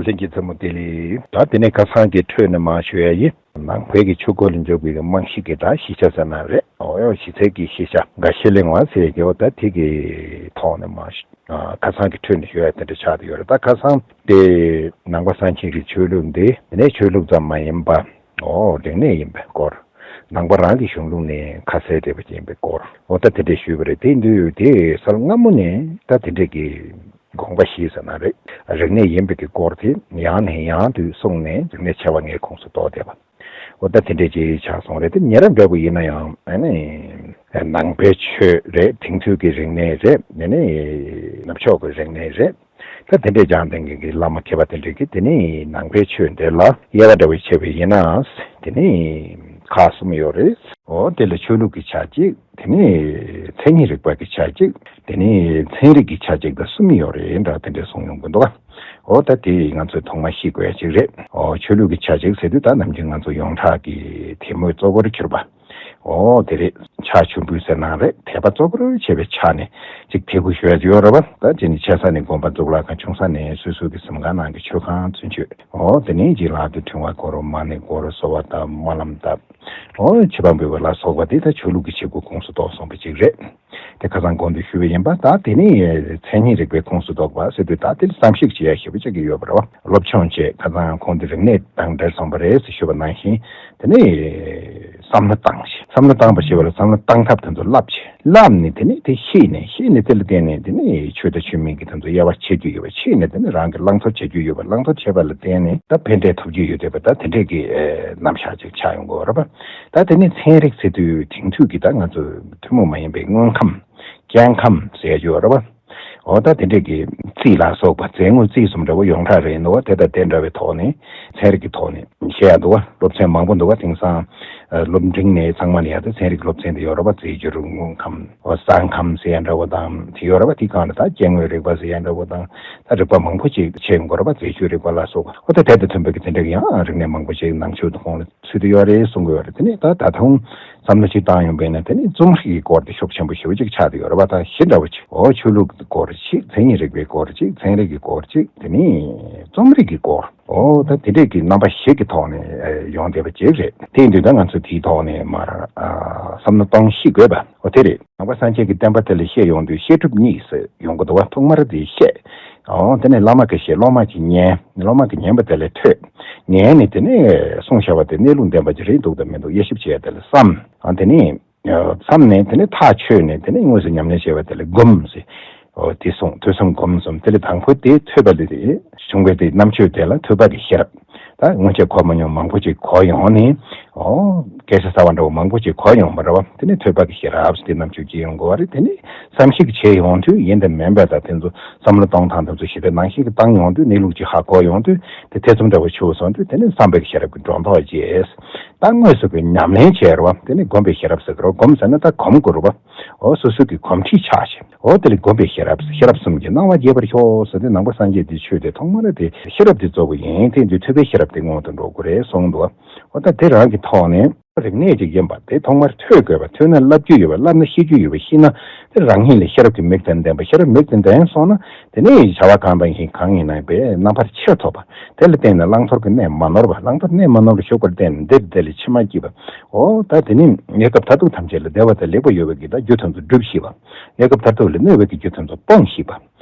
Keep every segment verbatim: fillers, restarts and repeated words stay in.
ལྷན་རྒྱས་ཚང་མ་བདེ་ལེགས། ད་དེ་ནས་ཁ་སང་གི་འཕྲོས་ནས་མར་ཞུ་ཡ་ཡིན། ནང་པའི་གི་ཆོས་སྐོར་ལ་འཇུག་པའི་རྨང་གཞི་གི་ད་གཞི་ཆ་ཟེར་ན་རེད། འོ་ཡོ་གཞི་རྩའི་གི་ཤེས་བྱ་འགའ་ཤས་གླེང་བ་ཟེར་གི། འོ་ད་དེ་གི་ཐོག་ནས་མར་ཁ་སང་གི་འཕྲོས་ནས་ཞུ་ཡ་དེ་འདྲ་ཆགས་བསྡད་ཡོད་རེད། ད་ཁ་སང་དེ་ནང་པ་སངས་རྒྱས་ཀྱི་ཆོས་ལུགས་འདི་དེ་ནས་ཆོས་ལུགས་ཙམ་མ་ཡིན་པ། འོ་རིག་གནས་ཡིན་པའི་སྐོར། ནང་པ་རང་གི་གཞུང་ལུགས་ནས་ཁ་གསལ་བྲིས་པ་ཡིན་པའི་སྐོར། འོ་ད་དེ་འདྲས་ཞུས་པ་རེད། དེ་འདུག་དེ་གསར་སྔ་མོ་ནས་ད་དེ་འདྲས་ཀྱི་དགོངས་པ་བཞེས་ཟེར་ན་རེད། རིག་གནས་ཡིན་པའི་གི་སྐོར་དེ་ཡང་ནས་ཡང་དུ་གསུངས་ནས་རིག་གནས་ཆེ་བ་ལྔའི་ཁོངས་སུ་གཏོགས་བསྡད་པ། འོ་ད་དེ་འདྲས་ཅིག་ཆགས་སོང་རེད། དེ་ཉེ་རབས་འདྲ་པོ་ཡིན་ན་ཡང་ཨ་ནི་ནང་པའི་ཆོས་རེད། དེང་དུས་ཀྱི་རིག་གནས་རེད། དེ་ནས་ནུབ་ཕྱོགས་ཀྱི་རིག་གནས་རེད། ད་དེ་འདྲས་སྦྱངས་ལྡན་གྱི་བླ་མ་མཁས་པ་དེ་འདྲས་ཀྱིས་དེ་ནི་ནང་པའི་ཆོས་འདི་ལ་དབྱེ་བ་འདྲ་བོ་ཕྱེ་བ་ཡིན་ན། དེ་ནི་ཁག་གསུམ་ཡོད་རེད། འོ་དེ་ལ་ཆོས་ལུགས་ཀྱི་ཆ་གཅིག་དེ་ནི་མཚན་ཉིད་རིག་པ་གི་ཆ་གཅིག་དེ་ནི་ཚན་རིག་གི་ཆ་གཅིག་དང་གསུམ་ཡོད་རེད་འདྲ་དེ་འདྲས་གསུངས་ཡོང་གི་འདུག་འོ་ད་དེ་ང་ཚོས་ཐོག་མ་ཤེས་དགོས་ཡ་གཅིག་རེད། འོ་ཆོས་ལུགས་ཀྱི་ཆ་གཅིག་ཟེར་དུས་ད་ནམ་རྒྱུན་ང་ཚོ་ཡོངས་གྲགས་ཀྱི་དེ་མོ་གཙོ་བོར་གྱུར་པ། འོ་དེ་རེད། ཕྱག་མཆོད་འབུལ་ཟེར་ནའང་རེད། དད་པ་གཙོ་བོར་བྱེད་པའི་ཆ་ནས་ཅིག་དད་གུས་ཞུ་ཡ་ཡོད་རེད་པ། ད་ཅི་ནི་ཆེ་ས་ནས་དགོན་པ་གཙུག་ལག་ཁང་། ཆུང་ས་ནས་སོ་སོ་གི་གཟིམ་ཁང་ནང་གི་མཆོད་ཁང་ཚུན་ཆད། འོ་དེ་ནས་ཅིག་ལྷག་ཏུ་ཕྲེང་བ་བསྐོར་རོ། མ་ཎི་བསྐོར་རོ། གསོལ་བ་བཏབ། སྨོན་ལམ་བཏབ། འོ་མཆོད་པ་འབུལ་བ་ལ་སོགས་པ་དེ་ད་ཆོས་ལུགས་ཀྱི་བྱེད་སྒོ་ཁོངས་སུ་གཏོགས་སོང་བ་ཅིག་རེད། དེ་ཁ་སང་གོང་དུ་ཞུས་པ་ཡིན་པ། ད་དེ་ནི་མཚན་ཉིད་རིག་པའི་ཁོངས་སུ་གཏོགས་པ་ཟེར་དུས་ད་དེ་ལ་བསམ་གཞིག་བྱེད་ཡ་ཞེ་པོ་ཅིག་ཡོད་པ་རེད་བ། སློབ་སྦྱོང་བྱེད། ཁ་སང་ཁོང་དེ་རིག་གནས་དང་འབྲེལ་སོང་བ་རེད་ཟེར་ཞུས་པ་ནང་བཞིན། དེ་ནི་བསམ་བློ་བཏང་བྱེད། བསམ་བློ་བཏང་བ་ཞེས་པ་ལ་བསམ་བློ་བཏང་ཐབས་དེ་ཚོ་བསླབ་བྱེད། བསླབ་ནས་དེ་ནི་དེ་ཤེས་ནས། ཤེས་ནས་དེ་ལ་བརྟེན་ནས་དེ་ནི་ཆོས་དང་ཆོས་མིན་གྱི་དེ་ཚོ་དབྱེ་བ་ཕྱེ་རྒྱུ་ཡོད་པ། ཕྱེ་ནས་དེ་ནི་རང་གི་བླང་དོར་བྱེད་རྒྱུ་ཡོད་པ། བླང་དོར་བྱེད་པ་ལ་བརྟེན་ནས་ད་ཕན་འབྲས་ཐོབ་རྒྱུ་ཡོད་བསྡད་པ། ད་དེ་འདྲས་ཀྱི་རྣམ་གཞག་ཅིག་ཆགས་ཡོང་གི་ཡོད་རེད་པ། ད་དེ་ནི་ཚན་རིག་ཟེར་དུས་དེང་དུས་ཀྱི་ད་ང་ཚོ་ཐུན་མོང་མ་ཡིན་པའི་དངོས་ཁམས། སྐྱེ་ཁམས་ཟེར་ཡ་ཅིག་ཡོད་རེད་བ། འོ་ད་དེ་འདྲས་ཀྱི་རྩིས་ལ་སོགས་པ། རྫས་དངོས་རྩིས་གསུམ་འདྲ་བོ་ཡོངས་གྲགས་རེད་འདུག་བ། དེ་དང་དེ་འདྲ་བའི་ཐོག་ནས་ཚན་རིག་གི་ཐོག་ནས་བཤད་ཡ་འདུག་བ། སློབ་ཚན་མང་པོ་འདུག་བ། དེང་སང་སློབ་འབྲིང་ནས་ཚང་མ་ལ་ཡ་ད་ཚན་རིག་སློབ་ཚན་དེ་ཡོད་རེད་བ། རྫས་འགྱུར། དངོས་ཁམས། འོ་ས་ཁམས་ཟེར་ཡ་འདྲ་བོ་དང་དེ་ཡོད་རེད་བ། དེའི་སྒང་ལ་ད་སྐྱེ་དངོས་རིག་པ་ཟེར་ཡ་འདྲ་བོ་དང་། ད་རིག་པ་མང་པོ་ཅིག་ཕྱེ་ཡོང་གི་རེད་བ། རྫས་ཆུའི་རིག་པ་ལ་སོགས་པ། འོ་ད་དེ་དང་མཐུན་པའི་གི་དེ་འདྲ་གི་ཡང་རིག་གནས་མང་པོ་ཅིག་ནང་ཆོས་དང་ཁོངས་ལ་ཚུད་དེ་ཡོད་རེད་གསུང་གི་ཡོད་རེད། དེ་ནས་ད་ད་དུང་བསམ་བློ་ཅིག་བཏང་ཡོང་པས་ན། དེ་ནས་རྩོམ་རིག་གི་སྐོར་དེ་ཤུགས་ཆེན་པོ་ཞེ་པོ་ཅིག་ཆགས་བསྡད་ཡོད་རེད་བ། ད་བཞི་འདྲ་བོ་ཅིག་འོ་ཆོས་ལུགས་ཀྱི་སྐོར་གཅིག་མཚན་ཉིད་རིག་པའི་སྐོར་གཅིག་ཚན་རིག་གི་སྐོར་གཅིག་དེ་ནས་རྩོམ་རིག་གི་སྐོར། འོ་ད་དེ་འདྲས་ཀྱི་རྣམ་པ་བཞི་གི་ཐོག་ནས་ཡོང་བསྡད་པ་ཅིག་རེད། དེ་ཡིན་དུས་ད་ང་ཚོ་དེའི་ཐོག་ནས་མར་བསམ་བློ་གཏོང་ཤེས་དགོས་པ། འོ་དེ་རེད། ནང་པ་སངས་རྒྱས་ཀྱི་བསྟན་པ་དེ་ལ་བཤད་ཡོང་དུས་བཤད་སྒྲུབ་གཉིས་ཟེར་ཡོང་གི་འདུག་བ། ཐོག་མར་དེ་བཤད། འོ་དེ་ནས་བླ་མ་གིས་བཤད། སློབ་མ་གིས་ཉན། སློབ་མ་གིས་ཉན་པ་དེ་ལས་ཐོས། ཉན་ནས་དེ་ནས་གསུངས་བཞག་པ་དེ་གནས་ལུགས་ལྡན་པ་ཅིག་རེད་འདུག་དང་མི་འདུག་དབྱེ་ཞིབ་བྱས། དེ་ལ་བསམ། འོ་དེ་ནས་བསམ་ནས་དེ་ནས་ཐག་ཆོད་ནས་དེ་ནས་དངོས་སུ་ཉམས་ལེན་བྱས་པ་དེ་ལ་སྒོམ་ཟེར། འོ་དེ་གསུངས། ཐོས་བསམ་སྒོམ་གསུམ། དེ་ལས་དང་པོ་དེ་ཐོས་པ་ལས་བྱུང་བའི་དེ་རྣམ་དཔྱོད་དེ་ལ་ཐོས་པ་གི་ཤེས་རབ། ད་སྔོན་ཆད་གོ་མ་མྱོང་མང་པོ་ཅིག་གོ་ཡོང་ནས། འོ་སྐད་ཆ་གསར་བ་འདྲ་བོ་མང་པོ་ཅིག་གོ་ཡོང་བ་རེད་བ། དེ་ནས་ཐོས་པ་གི་ཤེས་རབ་དེ་རྣམ་དཔྱོད་སྐྱེ་ཡོང་དགོས་བ་རེད། དེ་ནས་བསམ་གཞིག་བྱེད་ཡོང་དུས་ཡིན་དང་མིན་པ་དང་དེ་ཚོ་བསམ་བློ་གཏོང་སྟངས་དེ་ཚོ་ཞིབ་པའི་ནང་བཞིན་གྱི་བཏང་ཡོང་དུས་གནས་ལུགས་ཅིག་ཧ་གོ་ཡོང་དུས་དེ་ཐེ་ཚོམ་འདྲ་བོ་ཆེ་བོ་སོང་དུས་དེ་ནས་བསམ་པའི་ཤེས་རབ་ཀྱི་སྒྲོ་འདོགས་བཅད། ད་དངོས་སུ་གི་ཉམས་ལེན་བྱས་རེད་བ། དེ་ནས་སྒོམ་པའི་ཤེས་རབ་ཟེར་གི་རེད། སྒོམ་ཟེར་ན་ད་གོམས་དགོས་རེད་བ། འོ་སོ་སོ་གི་གོམས་འདྲིས་ཆགས་ཤིང་། འོ་དེ་ལས་སྒོམ་པའི་ཤེས་རབ། ཤེས་རབ་གསུམ་གྱིས་སྣང་བ་རྒྱས་པར་ཤོག་ཟེར་ཏེ་ནང་པ་སངས་རྒྱས་དེ་ཆོས་དེ་ཐོག་མར་དེ་ཤེས་རབ་དེ་གཙོ་བོ་ཡིན། དེ་དུས་ཐོས་པའི་ཤེས་རབ་དེ་སྔོན་དུ་འགྲོ་དགོས་རེད་གསུངས་འདུག་འོ་ད་དེ་རང་གི་ཐོག་ནས་རིག་གནས་ཅིག་ཡིན་པ་དེ་ཐོག་མར་ཐོས་དགོས་པ། ཐོས་ན་བསླབ་རྒྱུ་ཡོད་པ། བསླབ་ན་ཤེས་རྒྱུ་ཡོད་པ། ཤེས་ན་དེ་རང་ཉིད་ལ་ཤེས་རབ་ཀྱི་མིག་དེ་ལྡན་པ། ཤེས་རབ་མིག་དེ་ལྡན་སོང་ན་དེ་ནས་བྱ་བ་གང་དང་གང་ཡིན་ན་པའི་རྣམ་པར་ཕྱིར་ཐོབ་པ། དེ་ལ་བརྟེན་ནས་བླང་དོར་གྱི་གནས་མ་ནོར་བ། བླང་དོར་གནས་མ་ནོར་བའི་ཞོགས་པར་བརྟེན་ནས་འདིར་དེ་ལས་ཕྱི་མ་སྐྱིད་པ། འོ་ད་དེ་ནི་གནས་སྐབས་མཐར་ཐུག་ཐམས་ཅད་ལ་བདེ་བ་དང་ལེགས་པ་ཡོད་པའི་གི་ད་རྒྱུ་དེ་ཚོ་སྒྲུབ་ཤེས་པ། གནས་སྐབས་མཐར་ཐུག་ལ་གནོད་པའི་གི་རྒྱུ་དེ་ཚོ་སྤོང་ཤེས་པ།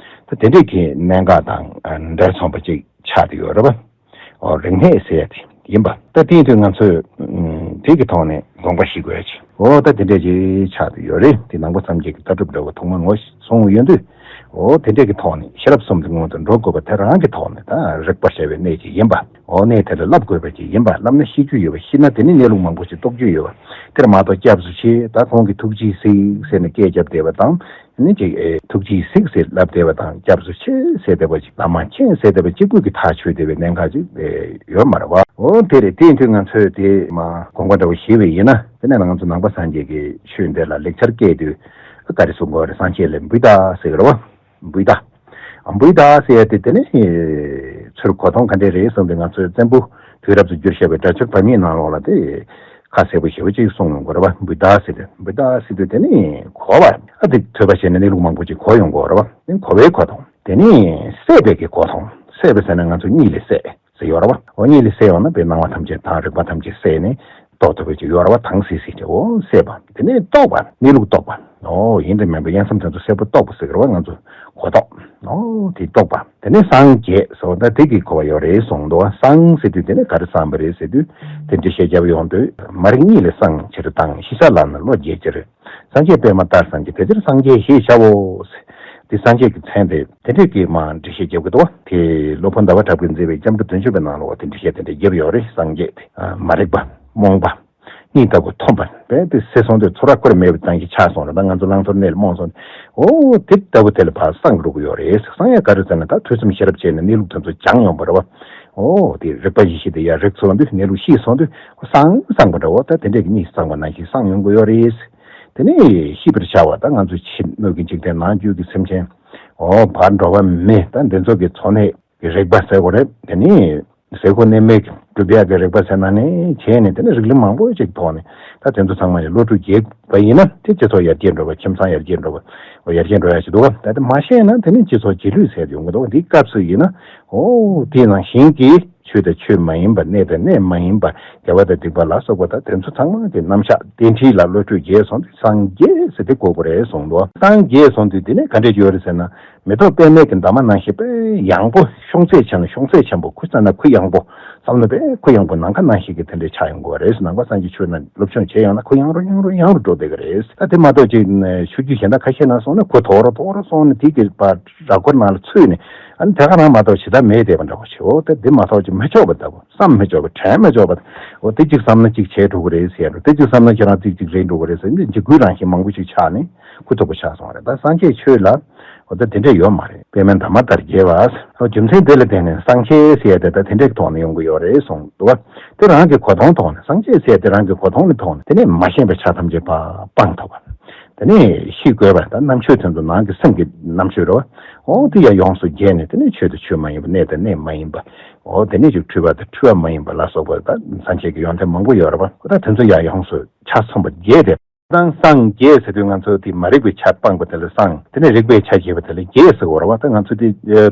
ད་དེ་འདྲའི་གི་གནད་འགག་དང་འབྲེལ་མཚུངས་པ་ཅིག་ཆགས་ཏེ་ཡོད་རེད་པ། འོ་རིག་གནས་ཟེར་ཡ་དེ་ཡིན་པ། ད་དེ་ཡིན་དུས་ང་ཚོས་དེ་གི་ཐོག་ནས་དགོངས་པ་བཞེས་དགོས་ཡ་ཅིག་འོ་ད་དེ་འདྲ་ཅིག་ཆགས་ཏེ་ཡོད་རེད། དེ་ནང་པ་སངས་རྒྱས་ཀྱི་ལྟ་གྲུབ་འདྲ་བོ་ཐོག་མར་ངོས་བཟུང་ཡོང་དུས། འོ་དེ་འདྲ་གི་ཐོག་ནས་ཤེས་རབ་གསུམ་དེ་སྔོན་དུ་འགྲོ་དགོས་པ་དེ་རང་གི་ཐོག་ནས་ད་རིག་པ་ཟེར་བའི་གནས་ཅིག་ཡིན་པ། འོ་གནས་དེ་ལ་བསླབ་དགོས་པ་ཅིག་ཡིན་པ། བསླབ་ན་ཤེས་རྒྱུ་ཡོད་པ། ཤེས་ན་དེ་ནི་གནས་ལུགས་མང་པོ་ཞིག་རྟོགས་རྒྱུ་ཡོད་པ། དེར་མ་གཏོགས་སྐྱབས་སུ་མཆི། ད་ཁོང་གིས་ཐུགས་རྗེས་གཟིགས་ཟེར་ནས་སྐད་བརྒྱབ་བསྡད་པ་དང་། ནི་ཅིག་ཨེ་ཐུགས་རྗེས་གཟིགས་ཟེར་ལབ་བསྡད་པ་དང་། སྐྱབས་སུ་མཆི་ཟེར་བསྡད་པ་ཅིག་ལམ་མ་མཁྱེན་ཟེར་བསྡད་པ་གཅིག་པུ་གིས་ཐག་ཆོད་བསྡད་པའི་གནད་འགག་ཅིག་ཨེ་ཡོད་མ་རེད་བ། འོ་དེ་རེད། དེ་ཡིན་དུས་ང་ཚོས་དེ་མ་དགོངས་པ་འདྲ་བོ་བཞེས་པ་ཡིན་ན། དེ་ནས་ང་ཚོ་ནང་པ་སངས་རྒྱས་ཀྱི་ཆོས་འདི་ལ་ལེགས་སྦྱར་སྐད་དུ་ག་རེ་གསུང་དགོས་རེད། སངས་རྒྱས་ལ་བུདྡྷ་ཟེར་གི་རེད་བ། བུདྡྷ། བུདྡྷ་ཟེར་ཡ་དེ་དེ་ནི་ཚུར་གོ་མཐོང་ག་འདྲས་རེད་གསུངས་ཏེ། ང་ཚོས་བཙན་པོ་དུས་རབས་སུ་བསྒྱུར་བཞག་པའི་སྒྲ་སྒྱུར་བར་མའི་ནང་ལོགས་ལ་དེ་ཁ་གསལ་པོ་ཞེ་པོ་ཅིག་གསུངས་ཡོང་གི་རེད་བ། བུདྡྷ་ཟེར་དུས། བུདྡྷ་ཟེར་དུས་དེ་ནི་གོ་བ། ཨ་དེ་ཐོས་པ་བྱས་ནས་གནས་ལུགས་མང་པོ་ཅིག་གོ་ཡོང་གི་རེད་བ། དེ་གོ་བའི་གོ་མཐོང་། དེ་ནི་སྲེད་པའི་གི་གོ་མཐོང་ སད་པ་ཟེར་ན་ང་ཚོ་གཉིད་ལས་སད་ཟེར་ཡོད་རེད་བ། འོ་གཉིད་ལས་སད་ཡོང་ན་དཔེ་སྣང་བ་ཐམས་ཅད་དང་རེག་པ་ཐམས་ཅད་སད་ནས་རྟོགས་ཐུབ་པའི་ཅིག་ཡོད་རེད་བ། དྭངས་སིག་སིག་ཅིག་འོ་སད་པ། དེ་ནས་རྟོག་པ། གནས་ལུགས་རྟོགས་པ། འོ་ཡིན་དང་མིན་པའི་དབྱེ་མཚམས་དེ་ཚོ་གསལ་པོ་རྟོགས་པ་ཟེར་གི་རེད་བ། ང་ཚོ་གོ་རྟོགས། འོ་དེ་རྟོགས་པ། དེ་ནས་སངས་རྒྱས་ཟེར་བ་ད་དེ་གི་གོ་བ་ཡོད་རེད་གསུངས་འདུག་བ། སངས་ཟེར་དུས་དེ་ནས་ག་རེ་སངས་པ་རེད་ཟེར་དུས་དེ་འགྲེལ་བཤད་རྒྱབ་ཡོང་དུས་མ་རིག་གཉིད་ལས་སངས་ཕྱིར་དྭངས། ཤི་ས་ལ་ནི་བློ་རྒྱས་ཕྱིར། སངས་རྒྱས་པདྨ་ལྟར་སངས་རྒྱས། དེ་ཕྱིར་སངས་རྒྱས་ཞེས་བྱའོ། དེ་སངས་རྒྱས་ཀྱི་མཚན་དེ་དེ་འདྲས་ཀྱི་མ་འགྲེལ་བཤད་རྒྱབ་ཀྱི་འདུག་བ། དེ་སློབ་དཔོན་ཟླ་བ་གྲགས་པས་མཛད་པའི་སྐྱབས་འགྲོ་བདུན་ཅུ་པའི་ནང་ལ་འོ་དེ་འགྲེལ་བཤད་དེ་འདྲས་རྒྱབ་ཡོད་རེད། སངས་རྒྱས་དེ་མ་རིག་པ་རྨོངས་པ་གཉིད་ལྟ་བུ་མཐོང་བ་རྦད་དེ་ཟད་སོང་དུས་ཚོར་བ་ཁོ་རང་མེད་པའི་གཙང་ཞིང་ཆགས་སོང་རེད། ད་ང་ཚོ་བླང་དོར་གནས་ལ་རྨོངས་སོང་། འོ་དེ་ལྟ་བུ་དེ་ལ་ཕར་སངས་འགྲོ་གི་ཡོད་རེད། སངས་ཡ་ག་རེ་ཟེར་ན་ད་ཐོས་བསམ་ཤེས་རབ་བྱས་ནས་གནས་ལུགས་དེ་ཚོ་སྦྱངས་ཡོང་བ་རེད་བ། འོ་དེ་རིག་པ་ཡེ་ཤེས་དེ་ཡར་རིག་སོང་དུས་གནས་ལུགས་ཤེས་སོང་དུས་སངས་སངས་པ་འདྲ་བོ། ད་དེ་འདྲས་ཀྱི་གཉིད་སངས་པ་ནང་བཞིན་སངས་ཡོང་གི་ཡོད་རེད། དེ་ནས་ཤེས་པར་བྱ་བ་ད་ང་ཚོ་ཕྱི་སྣོད་ཀྱི་འཇིག་རྟེན་ནང་བཅུད་ཀྱི་སེམས་ཅན། འོ་བར་འགྲོ་བ་མི་ད་འདི་ཚོ་གི་འཚོ་གནས་ཀྱི་རིག་པ་ཟེར་དགོས་རེད། དེ་ནས་ཟས་གོས་གནས་མལ་གྱི་སྒྲུབ་ཡག་གི་རིག་པ་ཟེར་ན་ནས་བྱས་ནས་དེ་ནས་རིགས་ལམ་མང་པོ་ཅིག་ཐོག་ནས་ད་དེ་ཚོ་ཚང་མ་ཡང་བློ་གྲོས་རྒྱས་པ་ཡིན་ན་དེ་སྤྱི་ཚོགས་ཡར་རྒྱས་འགྲོ་བ། ཁྱིམ་ཚང་ཡར་རྒྱས་འགྲོ་བ། འོ་ཡར་རྒྱས་འགྲོ་ཡག་ཅིག་འདུག་བ། ད་དེ་མ་ཤེས་ན་དེ་ནས་སྤྱི་ཚོགས་རྗེས་ལུས་ཟེར་ཡོང་གི་འདུག་བ། འདིའི་སྐབས་སུ་ཡིན་ན་འོ་དེ་ནང་བཞིན་གྱི། ཆོས་དང་ཆོས་མ་ཡིན་པ། གནས་དང་གནས་མ་ཡིན་པ། དགེ་བ་དང་སྡིག་པ་ལ་སོགས་པ་དང་དེ་ཚོ་ཚང་མ་གི་རྣམ་གཞག་རྟེན་འབྲེལ་ལ་བློ་གྲོས་རྒྱས་སོང་དུས་སངས་རྒྱས་ཟེར་དེ་གོ་དགོས་རེད་གསུངས་འདུག་སངས་རྒྱས་སོང་དུས་དེ་ནས་ག་འདྲས་ཡོད་རེད་ཟེར་ན། མེ་ཏོག་པདྨའི་གི་འདབ་མ་ནང་བཞིན་དཔེ་ཡངས་པོ་ཤོང་ཚད་ཆེ་ན་ཤོང་ཚད་ཆེན་པོ། ཁུ་བསམ་ན་ཁུ་ཡངས་པོ། བསམ་ན་དཔེ་ཁུ་ཡངས་པོ་ནམ་མཁའ་ནང་བཞིན་གྱི་དེ་འདྲས་ཆགས་ཡོང་དགོས་རེད། ནང་པ་སངས་རྒྱས་ཆོས་རྣམས་སློབ་སྦྱོང་བྱས་ཡོང་ན་ཁུ་ཡངས་རུ་ཡངས་རུ་ཡངས་རུ་འགྲོ་བསྡད་ཀྱི་རེད། ད་དེ་མ་གཏོགས་ཅིག་ཆོས་བརྒྱུད་གཞན་དག་ཁ་ཤས་ནང་སོང་ན་ཁུ་དོག་རུ་དོག་རུ་སོང་ནས་དེ་གི་བར་ར་སྐོར་ནང་ལ་ཚུད་ནས། ཨ་ནི་དེ་ག་རང་མ་གཏོགས་ཇི་ལྟར་མེད་བསྡད་པ་འདྲ་བོ་ཞིག་འོ་དེ་འདི་མ་གཏོགས་ཅིག་མི་ཆོག་པ་ལྟ་བུ། བསམ་མི་ཆོག་པ། དྲན་མི་ཆོག་པ། འོ་དེ་གཅིག་བསམ་ན་གཅིག་བྱས་འགྲོ་གི་རེད་ཟེར་འགྲོ། དེ་གཅིག་བསམ་ན་ཁྱེད་རང་ཚིག་གཅིག་རེད་འགྲོ་གི་རེད་ཟེར་ནས་འཇིགས་སྐུལ་རང་བཞིན་མང་པོ་ཞིག་ཆགས་ནས་ཁུ་ཐུག་པོ་ཆགས་སོང་བ་རེད། ད་སངས་རྒྱས་ཆོས་ལ་འོ་ད་དེ་འདྲས་ཡོད་མ་རེད། པདྨའི་འདབ་མ་ལྟར་རྒྱས་པ། འོ་རྒྱུ་མཚན་དེ་ལ་བརྟེན་ནས་སངས་རྒྱས་ཟེར་ཡ་དེ་ད་དེ་འདྲས་ཐོག་ནས་ཡོང་གི་ཡོད་རེད་གསུངས་འདུག་བ། དེ་རང་གི་གོ་མཐོང་ཐོག་ནས་སངས་རྒྱས་ཟེར་ཡ་དེ་རང་གི་གོ་མཐོང་ནས་ཐོག་ནས་དེ་ནས་མ་ཤེས་པའི་ཆ་ཐམས་ཅད་པ་སྤང་ཐུབ་པ། དེ་ནས་ཤེས་དགོས་པ་ད་རྣམ་དཔྱོད་དེ་ཚོ་ནང་གི་སེམས་ཀྱི་རྣམ་དཔྱོད་རེད་བ། འོ་དེ་ཡང་ཡོངས་སུ་རྒྱས་ནས་དེ་ནས་ཆོས་དང་ཆོས་མ་ཡིན་པ། གནས་དང་གནས་མ་ཡིན་པ། འོ་དེ་ནས་ཅིག་འཁྲུལ་པ་དང་འཁྲུལ་བ་མ་ཡིན་པ་ལ་སོགས་པ་ད་སངས་རྒྱས་ཀྱི་ཡོན་ཏན་མང་པོ་ཡོད་རེད་བ། འོ་ད་དེ་ཚོ་ཡང་ཡོངས་སུ་ཆ་མཚུངས་པར་རྒྱས་ཏེ། དང་སངས་རྒྱས་ཟེར་དུས་ང་ཚོ་དེ་མ་རིག་པའི་ཆ་སྤངས་པ་དེ་ལ་སངས། དེ་ནས་རིག་པའི་ཆ་རྒྱས་པ་དེ་ལ་རྒྱས་ཟེར་བ་རེད་བ། ད་ང་ཚོ་དེ་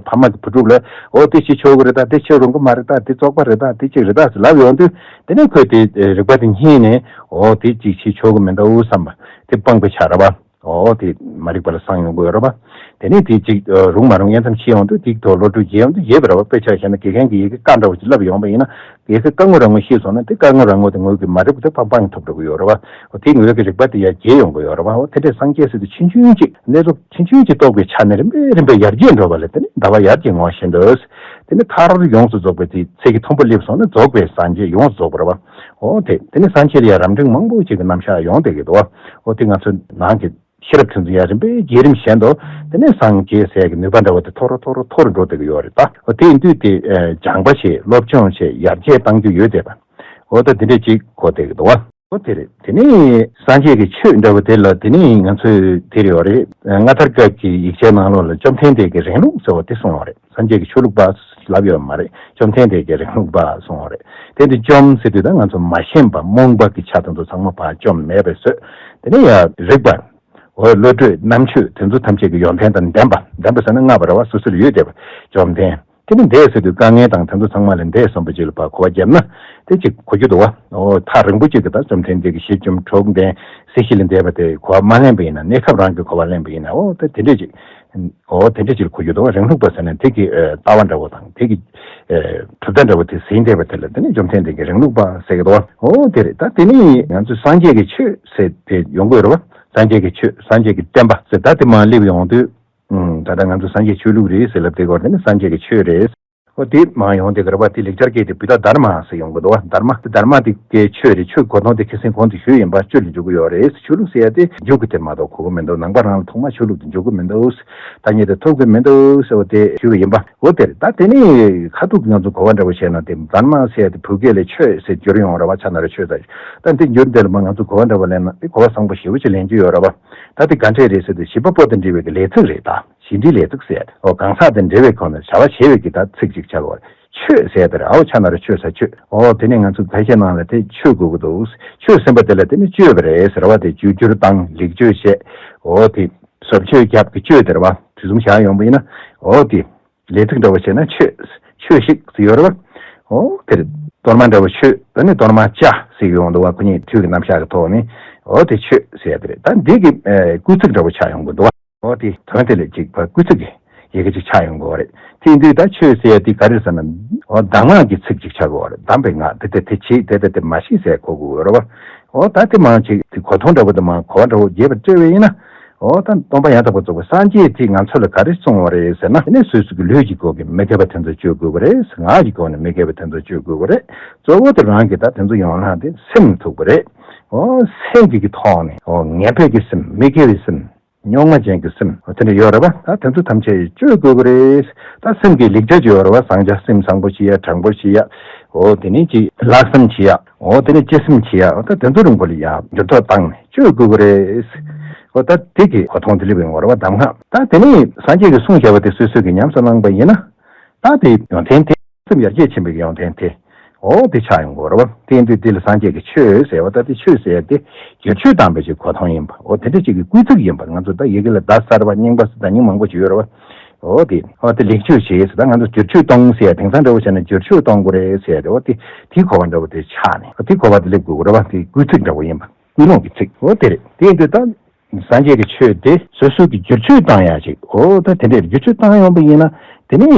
ཕ་མ་གི་བུ་ཕྲུག་ལ་འོ་དེ་བྱེད་ཆོག་གི་རེད་ད། དེ་བྱེད་རུང་གི་མ་རེད་ད། དེ་བཙོག་པ་རེད་ད། དེ་ཅིག་རེད་ད་ཟེར་ལབ་ཡོང་དུས་དེ་ནས་ཁོས་དེ་རིག་པ་དེ་རྙེད་ནས་འོ་དེ་ཅིག་བྱེད་ཆོག་གི་མི་འདུག་བསམ་པ་དེ་སྤངས་པའི་ཆ་རེད་བ། འོ་དེ་མ་རིག་པ་ལ་སངས་ཡོང་གི་ཡོད་རེད་བ། དེ་ནས་དེ་ཅིག་རུང་མ་རུང་དབྱེ་མཚམས་ཕྱེ་ཡོང་དུས་དེའི་ཐོག་བློ་གྲོས་རྒྱས་ཡོང་དུས་རྒྱས་པ་རེད་བ། དཔེ་ཆ་བཞག་ན་དགེ་རྒན་གྱིས་ཡི་གེ་ཀ་འདྲ་བོ་ཅིག་བསླབ་ཡོང་བ་ཡིན་ན་ཡི་གེ་ཀ་ངོ་ར་ངོ་ཤེས་སོང་ན་དེ་ཀ་ངོ་ར་ངོ་དེ་ངོས་ཀྱི་མ་རིག་པ་དེ་སྤང་སྤང་ཐུབ་འགྲོ་གི་ཡོད་རེད་བ། འོ་དེ་ངོས་ཀྱི་རིག་པ་དེ་ཡར་རྒྱས་ཡོང་གི་ཡོད་རེད་བ། འོ་དེ་འདྲའི་སངས་རྒྱས་ཟེར་དུས་ཆུང་ཆུང་ཅིག་གནས་ཚུལ་ཆུང་ཆུང་ཅིག་རྟོགས་པའི་ཆ་ནས་རིམ་པས་རིམ་པས་ཡར་རྒྱས་འགྲོ་བ་ལས་དེ་ནི་ཟླ་བ་ཡར་རྒྱས་ངོ་བཞིན་དུ། དེ་ནི་མཐར་ཡོངས་སུ་རྫོགས་པའི་དེ་ཚེ་གི་མཐོན་པོ་སླེབས་སོང་ན་རྫོགས་པའི་སངས་རྒྱས་ཡོངས་སུ་རྫོགས་པ་རེད་བ། འོ་དེ་དེ་ནི་སངས་རྒྱས་ལ་ཡང་རབ་འབྲིང་མང་པོ་ཅིག་གི་རྣམ་གཞག་ཡོང་བསྡད་ཀྱི་འདུག་བ། འོ་དེ་ང་ཚོ་ནང་གི་ཤེས་རབ་དེ་ཚོ་ཡང་རིམ་པས་རྒྱས་རིམ་བཞིན་དུ་དེ་ནས་སངས་རྒྱས་ཟེར་ཡག་གི་ནུས་པ་འདྲ་བོ་དེ་མཐོ་རུ་མཐོ་རུ་མཐོ་རུ་འགྲོ་བསྡད་ཀྱི་ཡོད་རེད་ད། འོ་དེ་ཡིན་དུས་དེ་སྦྱངས་པ་བྱེད། སློབ་སྦྱོང་བྱེད། ཡར་རྒྱས་གཏང་རྒྱུ་ཡོད་བསྡད་པ། འོ་ད་དེ་འདྲས་ཅིག་གོ་བསྡད་ཀྱི་འདུག་བ། འོ་དེ་རེད། དེ་ནས་སངས་རྒྱས་ཀྱི་ཆོས་འདྲ་བོ་དེ་ལ་དེ་ནས་ང་ཚོས་དེ་རེད་ཡོད་རེད། སྔ་དར་སྐབས་ཀྱི་ཡིག་ཆའི་ནང་ལོགས་ལ་བཅོམ་ལྡན་འདས་ཀྱི་རིང་ལུགས་ཟེར་བ་དེ་གསུངས་ཡོད་རེད། སངས་རྒྱས་ཀྱི་ཆོས་ལུགས་པ་ལབ་ཡོད་མ་རེད། བཅོམ་ལྡན་འདས་ཀྱི་རིང་ལུགས་པ་གསུངས་ཡོད་རེད། དེ་འདི་བཅོམ་ཟེར་དུས་ད་ང་ཚོ་མ་ཞེན་པ་རྨོངས་པ་གི་ཆ་དེ་ཚོ་ཚང་མ་ཕར་བཅོམ་མེད་པར་བཟོས། དེ་ནས་ཡང་རིག་པ། འོ་བློ་གྲོས་རྣམ་དཔྱོད་དེ་ཚོ་ཐམས་ཅད་ཀྱི་ཡོན་ཏན་དང་ལྡན་པ། ལྡན་པ་ཟེར་ན་ལྔ་པ་རེད་བ། སོ་སོར་ཡོད་བསྡད་པ། བཅོམ་ལྡན། དེ་ནི་འདས་ཟེར་དུས་དཀའ་ངལ་དང་དེ་ཚོ་ཚང་མ་ལས་འདས་སོང་བ་ཅིག་ལ་ཕར་གོ་བ་བརྒྱབ་ན་དེ་ཅིག་གོ་རྒྱུ་འདུག་བ། འོ་ཐག་རིང་པོ་ཅིག་གི་ད་བཅོམ་ལྡན་འདས་ཀྱི་ཞི་འཇམ་གྲོགས་ལྡན་སྲིད་ཞི་ལ་འདས་པ་དེ་གོ་བ་མ་ལེན་པ་ཡིན་ན། གནས་སྐབས་རང་གི་གོ་བ་ལེན་པ་ཡིན་ན་འོ་ད་དེ་འདྲས་ཅིག་འོ་དེ་འདྲས་ཅིག་གོ་རྒྱུ་འདུག་བ། རིང་ལུགས་པ་ཟེར་ན་དེ་གི་ལྟ་བ་འདྲ་བོ་དང་དེ་གི་གྲུབ་མཐའ་འདྲ་བོ་དེ་ཟིན་བསྡད་པ་དེ་ལ་དེ་ནི་བཅོམ་ལྡན་འདས་ཀྱི་རིང་ལུགས་པ་ཟེར་གི་འདུག་བ། འོ་དེ་རེད། ད་དེ་ནི་ང་ཚོས་སངས་རྒྱས་ཀྱི་ཆོས་ཟེར་དེ་ཡོང་གི་ཡོད་རེད་བ། སངས་རྒྱས་ཀྱི་ཆོས། སངས་རྒྱས་ཀྱི་བསྟན་པ་ཟེར་ད་དེ་མར་སླེབས་ཡོང་དུས། ཨུམ། ད་ལྟ་ང་ཚོ་སངས་རྒྱས་ཆོས་ལུགས་རེད་ཟེར་ལབ་དེ་སྐོར་དེ་ནི་སངས་རྒྱས་ཀྱི་ཆོས་རེད། ཨོ་དེ་མ་ཡོང་དེ་ག་རེ་བ་དེ་ལེགས་སྦྱར་སྐད་དེ་བུདྡྷ་དྷརྨ་ཟེར་ཡོང་གི་འདུག་བ། དྷརྨ་དེ་དྷརྨ་དེ་གའི་ཆོས་རེད། ཆོས་གོ་དོན་དེ་ཁ་སང་གོང་དུ་ཞུས་ཡིན་པ། སྤྱོད་ལ་འཇུག་གི་ཡོད་རེད། ཆོས་ལུགས་ཟེར་ཡ་དེ་འཇུག་གི་དེ་མ་གཏོགས་གོ་གི་མི་འདུག་ནང་པ་རང་ལ་ཐོག་མ་ཆོས་ལུགས་དེ་འཇུག་གི་མི་འདུག་ཐ་སྙད་དེ་ཐོབ་གི་མི་འདུག་ཟེར་བ་དེ་ཞུས་པ་ཡིན་པ། འོ་དེ་རེད། ད་དེ་ནི་ཁ་ཐུག་གི་ང་ཚོ་གོ་བ་འདྲ་བོ་བྱས་ན་དེ་དྷརྨ་ཟེར་ཡ་དེ་བོད་སྐད་ལ་ཆོས་ཟེར་བསྒྱུར་ཡོང་རེད་བ། ཆ་ན་རེ་ཆོས་ཟེར། ད་འདི་འགྱུར་འདི་ལ་མ་ང་ཚོ་གོ་བ་འདྲ་བ་ལེན་ན་དེ་གོ་བ་བཟང་པོ་ཞེ་པོ་ཅིག་ལེན་རྒྱུ་ཡོད་རེད་བ། ད་དེ་ག་འདྲས་རེད་ཟེར་དུས་བྱིས་པ་པོ་དང་འབྲེལ་བའི་གི་ལས་ཚིག་རེད་ད། བྱིས་འབྲིའི་ལས་ཚིག་ཟེར། འོ་གང་ཟག་དང་འབྲེལ་བའི་སྒོ་ནས་བྱ་བ་བྱེད་པའི་གི་ད་ཚིག་ཅིག་ཆགས་པ་རེད། ཆོས་ཟེར་དེ་རེད། ཨའོ་ཆ་ན་རེ་ཆོས་ཟེར་ཆོས། འོ་དེ་ནས་ང་ཚོ་ཕལ་ཆེར་ནང་ལ་དེ་ཆོས་དགོས་ཀྱི་འདུག་ཆོས་ཟེར་བ་དེ་ལ་དེ་ནི་བཅོས་པ་རེད་ཟེར་བ་དེ་བཅོས་བསྒྱུར་དང་ལེགས་བཅོས་བྱས། འོ་དེ་བཟོ་བཅོས་རྒྱབ་ཀྱི་བཅོས་དེ་རེད་བ། དུས་གསུམ་བཞག་ཡོང་པ་ཡིན་ན་འོ་དེ། ལས་ཚིག་འདྲ་བོ་བྱས་ན་ཆོས། ཆོས་ཤིག་ཟེར་ཡོད་རེད་བ། འོ་དེར་གཏོར་མ་འདྲ་བོ་མཆོད། ད་ནི་གཏོར་མ་བཅའ་ཟེར་གྱི་ཡོང་འདུག་བ། ཁོ་གཉིས་དུས་ཀྱི་རྣམ་གཞག་གི་ཐོག་ནས། འོ་དེ་མཆོད་ཟེར་ཡ་དེ་རེད། ད་འདི་གི་སྐུལ་ཚིག་འདྲ་བོ་ཆགས་ཡོང་གི་འདུག་བ། འོ་དེ་དོན་དེ་ལས་ཅིག་བ་སྐུལ་ཚིག་གི་ཡི་གེ་ཅིག་ཆགས་ཡོང་དགོས་བ་རེད། དེ་ཡིན་དུས་ད་མཆོད་ཟེར་ཡ་དེ་ག་རེ་ཟེར་ན། འོ་གདམས་ངག་གི་ཚིག་ཅིག་ཆགས་དགོས་བ་རེད། གདམས་པའི་ངག་དེ་དེ་དེ་བྱེད་དེ་དེ་དེ་མ་ཤེས་ཟེར་གོ་དགོས་བ་རེད་བ། འོ་ད་དེ་མང་ཅིག་དེ་གོ་མཐོང་འདྲ་བོ་དེ་མང་གོ་བ་འདྲ་བོ་རྒྱས་པར་བརྩོས་པ་ཡིན་ན། འོ་ད་སྟོང་པ་ཡང་དག་པར་རྫོགས་པའི་སངས་རྒྱས་དེས་ང་ཚོ་ལ་ག་རེ་གསུངས་པ་རེད་ཟེར་ན། དེ་ནས་སོ་སོ་གི་ལུས་ཀྱི་སྒོ་གི་མི་དགེ་བ་དེ་ཚོ་གཅོད་དགོས་པ་རེད། ངག་གི་སྒོ་ནས་མི་དགེ་བ་དེ་ཚོ་གཅོད་དགོས་པ་རེད། གཙོ་བོ་དེ་རང་གི་ད་དེ་ཚོ་ཡོང་ལྷང་དེ་སེམས་ཐུག་པ་རེད། འོ་སེམས་ཀྱི་གི་ཐོག་ནས་འོ་ངན་པའི་གི་སེམས། མི་དགེ་བའི་སེམས། རྙོག་མ་ཅན་གྱི་སེམས། འོ་དེ་འདྲ་ཡོད་རེད་པ། ད་དེ་ཚོ་ཐམས་ཅད་གཅོད་དགོས་པ་རེད། ད་སེམས་ཀྱི་ལེགས་ཆ་ཅིག་ཡོད་རེད་པ། བཟང་ཆ་སེམས་བཟང་པོ་བྱེད་ཡ། དྲང་པོ་བྱེད་ཡ། འོ་དེ་ནས་ཅིག་ལྷག་བསམ་བྱེད་ཡ། འོ་དེ་ནས་སྤྱི་སེམས་བྱེད་ཡ། འོ་ད་དེ་ཚོ་རིང་པོ་ལ་ཡ་འགྱུར་ལྡོག་བཏང་ནས་གཅོད་དགོས་པ་རེད། འོ་ད་དེ་གི་གོ་མཐོང་དེ་ལེབ་ཡོང་བ་རེད་པ། གདམས་ངག་ད་དེ་ནས་སངས་རྒྱས་ཀྱིས་གསུངས་བཞག་པ་དེ་སོ་སོས་ཀྱི་ཉམས་སུ་བླངས་པ་ཡིན་ན། ད་དེ་ཡོན་ཏན་དེ། སེམས་ཡར་རྒྱས་ཕྱིན་པའི་ཡོན་ཏན་དེ། འོ་དེ་ཆགས་ཡོང་དགོས་རེད་པ། དེ་ཡིན་དུས་དེ་ལ་སངས་རྒྱས་ཀྱིས་ཆོས་ཟེར་བ། ད་དེ་ཆོས་ཟེར་དེ་བསྒྱུར་བཅོས་བཏང་བའི་ཅིག་གོ་མཐོང་ཡིན་པ། འོ་དེ་འདྲ་ཅིག་གི་སྐུལ་ཚིག་ཡིན་པ། ང་ཚོ་ད་ཡི་གེ་ལ་བརྡ་གསར་པ་རྙིང་པ་ཟེར་བརྡ་རྙིང་མང་པོ་ཅིག་ཡོད་རེད་པ། འོ་དེ་འོ་དེ་ལེགས་བཅོས་བྱས་ཟེར། ད་ང་ཚོ་བསྒྱུར་བཅོས་གཏོང་ཟེར་ཡ། དེང་སང་འདྲ་བོ་བྱས་ན་བསྒྱུར་བཅོས་གཏོང་དགོས་རེད་ཟེར་ཡ་དེ། འོ་དེ་དེའི་གོ་བ་འདྲ་བོ་དེ་ཆགས་ནས། འོ་དེའི་གོ་བ་དེ་སླེབས་དགོས་རེད་པ། དེ་སྐུལ་ཚིག་འདྲ་བོ་ཡིན་པ། སྐུལ་སློང་གི་ཚིག། འོ་དེ་རེད། དེ་ཡིན་དུས་ད། སངས་རྒྱས་ཀྱི་ཆོས་དེ་སོ་སོ་གི་བསྒྱུར་བཅོས་བཏང་ཡག་ཅིག། འོ་ད་དེ་འདྲའི་བསྒྱུར་བཅོས་བཏང་ཡོང་པ་ཡིན་ན། དེ་ནི་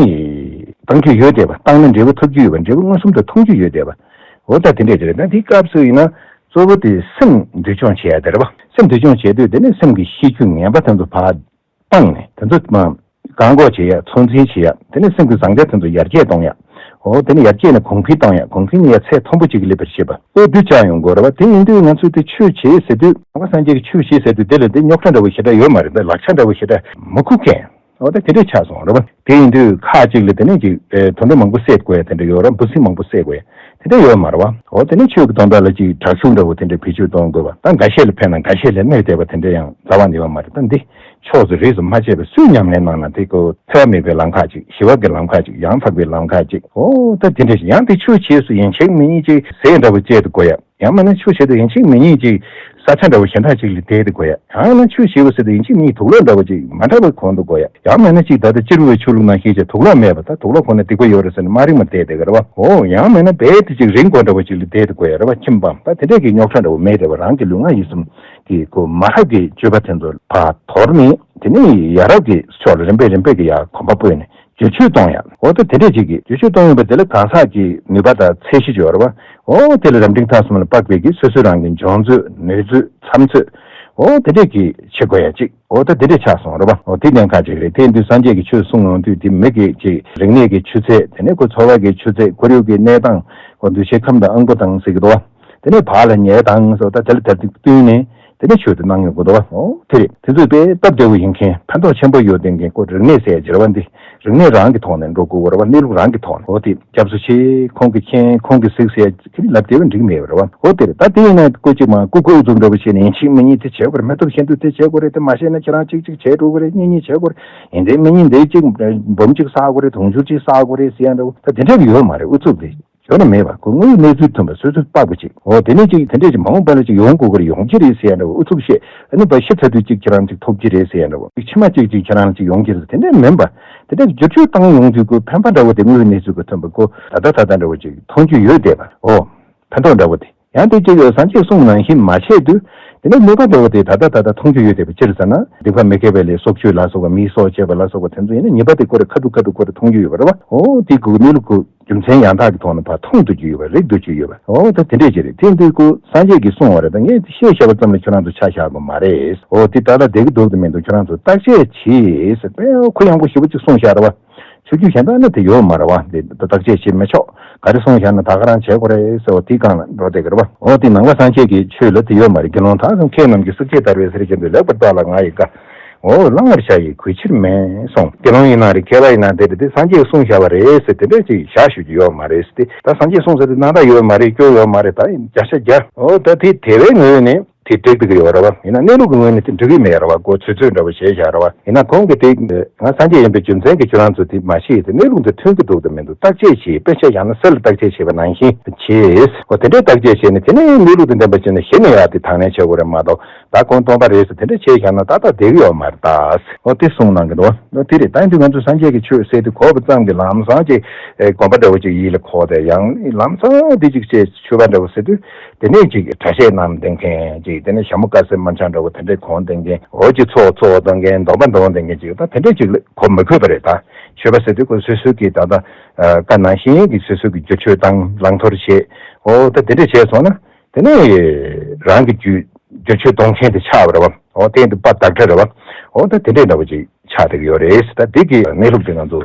བཏང་རྒྱུ་ཡོད་བསྡད་པ། བཏང་ན་འབྲས་བུ་ཐོབ་རྒྱུ་ཡོད་པ། འབྲས་བུ་མངོན་སུམ་དུ་མཐོང་རྒྱུ་ཡོད་བསྡད་པ། འོ་ད་དེ་འདྲས་དེ་རེད། ད་དེའི་སྐབས་སུ་ཡིན་ན་གཙོ་བོ་དེ་སེམས་འདུལ་སྦྱོང་བྱེད་ཡ་དེ་རེད་པ། སེམས་འདུལ་སྦྱོང་བྱེད་དུས་དེ་ནི་སེམས་ཀྱི་ཤེས་རྒྱུད་ངན་པ་དེ་ཚོ་ཕར་སྤངས་ནས། དེ་ཚོ་མ་བཀག་འགོག་བྱེད་ཡ། ཚོད་འཛིན་བྱེད་ཡ། དེ་ནས་སེམས་ཀྱི་བཟང་ཆ་དེ་ཚོ་ཡར་རྒྱས་གཏོང་ཡ། འོ་དེ་ནས་ཡར་རྒྱས་ནས་གོང་འཕེལ་གཏོང་ཡ། གོང་འཕེལ་ནས་ཡ་ཚད་མཐོན་པོ་ཅིག་གི་སླེབས་པར་བྱེད་པ། འོ་འདི་ཆགས་ཡོང་དགོས་རེད་པ། དེ་ཡིན་དུས་ང་ཚོས་དེ་ཆོས་བྱེད་ཟེར་དུས། ནང་པ་སངས་རྒྱས་ཀྱི་ཆོས་བྱེད་ཟེར་དུས་དེ་ལ་དེ་རྙོག་དྲ་འདྲ་བོ་ཞེ་དྲག་ཡོད་མ་རེད། དེ་ལག་ཆ་འདྲ་བོ་ཞེ་དྲག་མི་ཁུག་མཁན། འོ་ད་དེ་འདྲས་ཆགས་སོང་རེད་པ། དེ་ཡིན་དུས་ཁག་ཅིག་ལ་དེ་ནས་ཅིག་ཨེ་དོན་དག་མང་པོ་སེལ་དགོས་ཡ་དེ་འདྲ་ཡོད་རེད། འབུ་སྲིན་མང་པོ་སེལ་དགོས་ཡ་དེ་འདྲ་ཡོད་མ་རེད་པ། འོ་དེ་ནས་ཆོས་ཀྱི་དོན་དག་ལ་ཅིག་དྲག་ཤུགས་འདྲ་བོ་དེ་འདྲ་བེད་སྤྱོད་གཏོང་དགོས་པ། ད་འགའ་ཤས་ལ་ཕན་ན་འགའ་ཤས་ལ་གནོད་བསྡད་པ་དེ་འདྲ་ཡང་རྩ་བ་ནས་ཡོད་མ་རེད། ད་འདི་ཕྱོགས་སུ་རིས་སུ་མ་ཆད་པའི་སུས་ཉམས་ལེན་གནང་ན་དེ་ཀོ་འཚེ་བ་མེད་པའི་ལམ་ཁ་ཅིག། ཞི་བ་གི་ལམ་ཁ་ཅིག། ཡང་དག་པའི་ལམ་ཁ་ཅིག། འོ་ད་དེ་འདྲ་ཞིག། ཡང་དེ་ཆོས་བྱེད་སུ་ཡིན་གཅིག་མིན་གཉིས་ཅིག་ཟས་འདྲ་བོ་བཅད་དུ་དགོས་ཡ། ཡང་མིན་ན་ཆོས་བྱེད་དུ་ཡིན་གཅིག་མིན་གཉིས་ཅིག་ས་ཆ་འདྲ་བོ་གཞན་དག་ཅིག་ལ་བསྡད་དུ་དགོས་ཡ། ཡང་ན་ཆོས་བྱེད་པ་ཟེར་དུ་ཡིན་གཅིག་མིན་གཉིས་དུག་ལོག་འདྲ་བོ་ཅིག་མ་འདྲ་བ་གོན་དུ་དགོས་ཡ། ཡང་མིན་ན་ཅིག་ད་ལྟ་སྤྱི་བོའི་ཆུ་བླུགས་ནང་བཞིན་ཅིག་དུག་ལོག་མེད་པ། ད་དུག་ལོག་གོན་ན་སྡིག་པ་ཡོད་རེད་ཟེར་ནས་དམའ་རིམ་མ་བསྡད་དེ་ག་རེད་པ། འོ་ཡང་མིན་ན་རྦད་དེ་ཅིག་རིང་གོན་འདྲ་བོ་ཅིག་ལ་བསྡད་དུ་དགོས་ཡ་རེད་པ། ཁྱིམ་སྤངས་པ་དེ་འདྲས་ཀྱི་རྙོག་དྲ་འདྲ་བོ་མེད་རེད་པ། རང་གི་ལུས་ངག་ཡིད་གསུམ་གྱི་ཀོ་མ་རབས་ཀྱི་སྤྱོད་པ་དེ་ཚོ་ཕར་དོར་ནས། དེ་ནས་ཡ་རབས་ཀྱི་ཕྱོགས་ལ་རིམ་པས་རིམ་པས་ཀྱི་ཡ་གོམ་པ་སྤོས་ནས། བསྒྱུར་བཅོས་གཏོང་ཡ། འོ་ད་དེ་འདྲས་ཅིག་གིས་བསྒྱུར་བཅོས་གཏོང་ཡོང་བ་དེ་ལ་གང་ཟག་གི་ནུས་པ་དང་ཚད་གཞི་ཅིག་ཡོད་རེད་པ། འོ་དེ་ལ་རབ་འབྲིང་ཐ་གསུམ་ལ་དཔག་པའི་གི་སོ་སོའི་རང་གི་འཇོན་ཚོད། ནུས་ཚོད། འཚམ་ཚོད། འོ་དེ་འདྲས་ཀྱི་བྱེད་དགོས་ཡ་ཅིག། འོ་ད་དེ་འདྲས་ཆགས་སོང་རེད་པ། འོ་དེ་གནད་འགག་ཅིག་རེད། དེ་ཡིན་དུས་སངས་རྒྱས་ཀྱིས་ཆོས་གསུངས་ཡོང་དུས་དེ་མི་གི་ཅིག་རིག་གནས་ཀྱི་ཆུ་ཚད། དེ་ནས་ཁོ་འཚོ་བ་གི་ཆུ་ཚད། ཁོར་ཡུག་གི་གནས་སྟངས། ཁོ་འདུ་ཤེས་ཁམས་དང་ཨང་པོ་དང་ཟེར་གི་འདུག་པ། དེ་ནས་བག་ལ་ཉལ་དང་སོགས། ད་དེ་ལ་དེར་བསྟུན་ནས་དེ་ནས་ཆོས་དེ་གནང་ཡོང་གི་འདུག་པ། འོ་དེ་རེད། དེ་ཚོས་དཔེ་སྟབས་བདེ་བོ་ཡིན་མཁན། ཕན་ཐོགས་ཆེན་པོ་ཡོད་བསྡད་མཁན། ཁོ་རིག་གནས་ཟེར་ཡ་ཅིག་རེད་པ། འདི་རིག་གནས་རང་གི་ཐོག་ནས་འགྲོ་དགོས་པ་རེད་པ། གནས་ལུགས་རང་གི་ཐོག་ནས། འོ་དེ་སྐྱབས་སུ་མཆི། ཁོང་གིས་མཁྱེན། ཁོང་གིས་གཟིགས་ཟེར་ཡ་ཅིག་ལབ་བདེ་བོ་འགྲིག་མེད་པ་རེད་པ། འོ་དེ་རེད། ད་དེ་ཡིན་ན་སྐུ་གཅིག་མ་སྐུ་སྐུ་འཛུགས་འདྲ་བོ་བྱས་ནས་ཡིན་གཅིག་མིན་གཉིས་དེ་བྱེད་དགོས་རེད། མི་ཐུབ་གཞན་ཐུབ་དེ་བྱེད་དགོས་རེད། དེ་མ་ཤེས་ན་ཁྱེད་རང་གཅིག་གཅིག་བྱས་འགྲོ་གི་རེད། གཉིས་གཉིས་བྱེད་དགོས་རེད། ཡིན་དེ་མིན་གཉིས་དེ་གཅིག་འབུམ་གཅིག་བསགས་དགོས་རེད། དུང་ཕྱུར་གཅིག་བསགས་དགོས་རེད་ཟེར་ཡ་འདྲ་བོ་ད་དེ་འདྲ་ཡོད་མ་རེད། ཨུ་ཚུགས་དེ། ཡོད་ན་མེད་པ། ཁོ་དངོས་ཡོད་གནས་ཚུལ་མཐུན་པ། སོ་སོ་དཔག་པ་ཅིག། འོ་དེ་ནས་ཅིག་དེ་འདྲས་ཅིག་མ་འོངས་པ་ལ་ཅིག་ཡོང་དགོས་ཀྱི་རེད། ཡོང་གི་རེད་ཟེར་ཡ་འདྲ་བོ། ཨུ་ཚུགས་བཤད། ཨ་ནི་ཕར་ཤི་ཚར་དུས་ཅིག་ཁྱེད་རང་ཅིག་ཐོབ་ཀྱི་རེད་ཟེར་ཡ་འདྲ་བོ། ཅིག་ཕྱི་མ་ཅིག་ཅིག་ཁྱེད་རང་ཅིག་ཡོང་གི་རེད། དེ་འདྲས་མིན་པ། དེ་འདྲས་བསྒྱུར་བཅོས་བཏང་ཡོང་དུས་ཁོ་ཕན་པ་འདྲ་བོ་དེ་དངོས་ཡོད་གནས་ཚུལ་གྱི་མཐུན་པ། ཁོ་ད་ལྟ་ད་ལྟ་འདྲ་བོ་ཅིག་མཐོང་རྒྱུ་ཡོད་བསྡད་པ། འོ་ཕན་ཐོགས་འདྲ་བོ་དེ། ཡང་དེ་ཅིག་སངས་རྒྱས་གསུངས་ནང་བཞིན་མ་བྱས་དུས། དེ་ནས་ནུས་པ་འདྲ་བོ་དེ་ད་ལྟ་ད་ལྟ་མཐོང་རྒྱུ་ཡོད་བསྡད་པ། སྤྱིར་ཟེར་ན་སྡིག་པ་མི་དགེ་བའི་ལས་སྲོག་གཅོད་ལ་སོགས་པ། མིའི་སྲོག་བཅད་པ་ལ་སོགས་པ་དེ་ཚོ་ཡིན་ན་ཉེས་པ་དེ་ཁོ་རང་ཁ་ཐུག་ཁ་ཐུག་ཁོ་རང་མཐོང་རྒྱུ་ཡོད་པ་རེད་པ། འོ་དེ་ཁོ་གནས་ལུགས་ཁོ་རྒྱུ་མཚན་ཡང་དག་གི་ཐོག་ནས་ཕར་མཐོང་ཐུབ་ཀྱི་ཡོད་པ། རིག་ཐུབ་ཀྱི་ཡོད་པ། འོ་ད་དེ་འདྲས་ཅིག་རེད། དེ་འདུག་གོ། སངས་རྒྱས་ཀྱིས་གསུངས་པ་རེད། ད་ངས་དེ་བཤད་བཞག་པ་ཙམ་ལ་ཁྱོད་རང་ཚོ་ཆ་བཞག་དགོས་མ་རེད། འོ་དེ་ད་ལྟ་བསྡད་ཀྱི་འདུག་དེ་མི་འདུག། ཁྱོད་རང་ཚོ་བརྟག་དཔྱད་བྱེད་ཟེར། དཔེ་ཁོ་ཡག་པོ་ཞེ་པོ་ཅིག་གསུངས་བཞག་རེད་པ། ཆོས་བརྒྱུད་གཞན་དག་ནི་དེ་ཡོད་མ་རེད་པ། འདི་བརྟག་དཔྱད་བྱེད་མི་ཆོག། ག་རེ་གསུངས་བཞག་ན་ད་ག་རང་བྱེད་དགོས་རེད་ཟེར་བ་དེའི་སྒང་ལ་འགྲོ་བསྡད་ཀྱི་རེད་པ། འོ་དེ་ནང་པ་སངས་རྒྱས་ཀྱི་ཆོས་ལ་དེ་ཡོད་མ་རེད། དགེ་སློང་དག་གམ་མཁས་རྣམས་ཀྱིས། བསྲེགས་བཅད་བརྡར་བའི་གསེར་གྱི་མདོས། ལེགས་པར་བརྟགས་ལ་ང་ཡི་བཀའ། འོ་བླང་བར་བྱ་ཡི་གུས་ཕྱིར་མིན་གསུངས། དགེ་སློང་ཡིན་ན་རེད། མཁས་པ་ཡིན་ན་དེ་རེད། དེ་སངས་རྒྱས་གསུངས་བཞག་པ་རེད་ཟེར་དེ་འདྲ་ཅིག་བཞག་ཞུ་རྒྱུ་ཡོད་མ་རེད་ཟེར། དེ་ད་སངས་རྒྱས་གསུངས་ཟེར་དེ་རྣ་ཐག་ཡོད་མ་རེད། སྐྱོ་ཡོད་མ་རེད། ད་བརྒྱ་ཆ་བརྒྱ། འོ་ད་དེ་དེ་བའི་ངོས་ནས། དེ་འགྲིག་འདུག་གི་ཡོད་རེད་བ། ཡིན་ན་གནས་ལུགས་ཀྱི་ངོས་ནས་དེ་འགྲིག་གི་མེད་རེད་བ། མགོ་ཚོད་ཚོད་འདྲ་བོ་བྱས་བཞག་རེད་བ། ཡིན་ན་ཁོང་གིས་དེ་ང་སངས་རྒྱས་ཡིན་པའི་རྒྱུ་མཚན་གྱིས་ཁྱོད་རང་ཚོ་དེ་མ་ཤེས། དེ་གནས་ལུགས་འདི་མཐུན་གྱི་འདུག་དང་མི་འདུག་བརྟག་དཔྱད་བྱེད། དཔེ་ཆ་ཡང་ན་གསེར་ལ་བརྟག་དཔྱད་བྱེད་པ་ནང་བཞིན་བྱེད། འོ་དེ་འདྲའི་བརྟག་དཔྱད་བྱས་ནས་དེ་ནས་གནས་ལུགས་དང་ལྡན་པ་བྱས་ན་གཞི་ནས་ཡང་དེ་དང་ལེན་བྱེད་དགོས་རེད་མ་གཏོགས། ད་ཁོང་སྟོང་པ་རེད་ཟེར་དེ་འདྲ་བྱས་བཞག་ན་ཏག་ཏག་བསྡད་ཀྱི་ཡོད་མ་རེད་ད། འོ་དེ་གསུངས་གནང་གི་འདུག་འོ་དེ་རེད། ད་འདི་ང་ཚོ་སངས་རྒྱས་ཀྱི་ཆོས་ཟེར་དུས་གོ་བ་ཙམ་གྱིས་ལམ་སང་ཅིག་ཨེ་དགོན་པ་འདྲ་བོ་ཅིག་ཡིད་ལ་འཁོར་ཏེ། ཡང་ལམ་སང་དེ་ཅིག་བྱས་ཆོས་པ་འདྲ་བོ་ཟེར་དུས། དེ་ནས་ཅིག་གྲྭ་ཤག་ནང་བསྡད་མཁན་ཅིག་དེ་ནས་ཞྭ་མོ་དཀར་གསལ་མ་འཆང་འདྲ་བོ་དེ་འདྲས་གོན་བསྡད་མཁན། འོ་ཅིག་ཚོགས་ཚོགས་གཏོང་མཁན། སྡོམ་པ་འདོན་བསྡད་མཁན་ཅིག་ད་དེ་འདྲས་ཅིག་ལ་གོ་མི་དགོས་པ་རེད་ད། ཆོས་པ་ཟེར་དུས་ཁོ་སོ་སོའི་གི་ད་ལྟ་ཨ་བཀའ་ནང་བཞིན་གྱི་སོ་སོའི་གི་བསྒྱུར་བཅོས་བཏང་བླང་དོར་བྱེད། འོ་ད་དེ་འདྲས་བྱས་སོང་ན་དེ་ནས་རང་གི་བསྒྱུར་བསྒྱུར་བཅོས་གཏོང་མཁན་དེ་ཆགས་པ་རེད་བ། འོ་དེ་འདི་དཔའ་བདག་སྒྲ་རེད་བ། འོ་ད་དེ་འདྲས་འདྲ་བོ་ཅིག་ཆགས་བསྡད་ཀྱི་ཡོད་རེད། ད་དེ་གི་གནས་ལུགས་དེ་ང་ཚོ་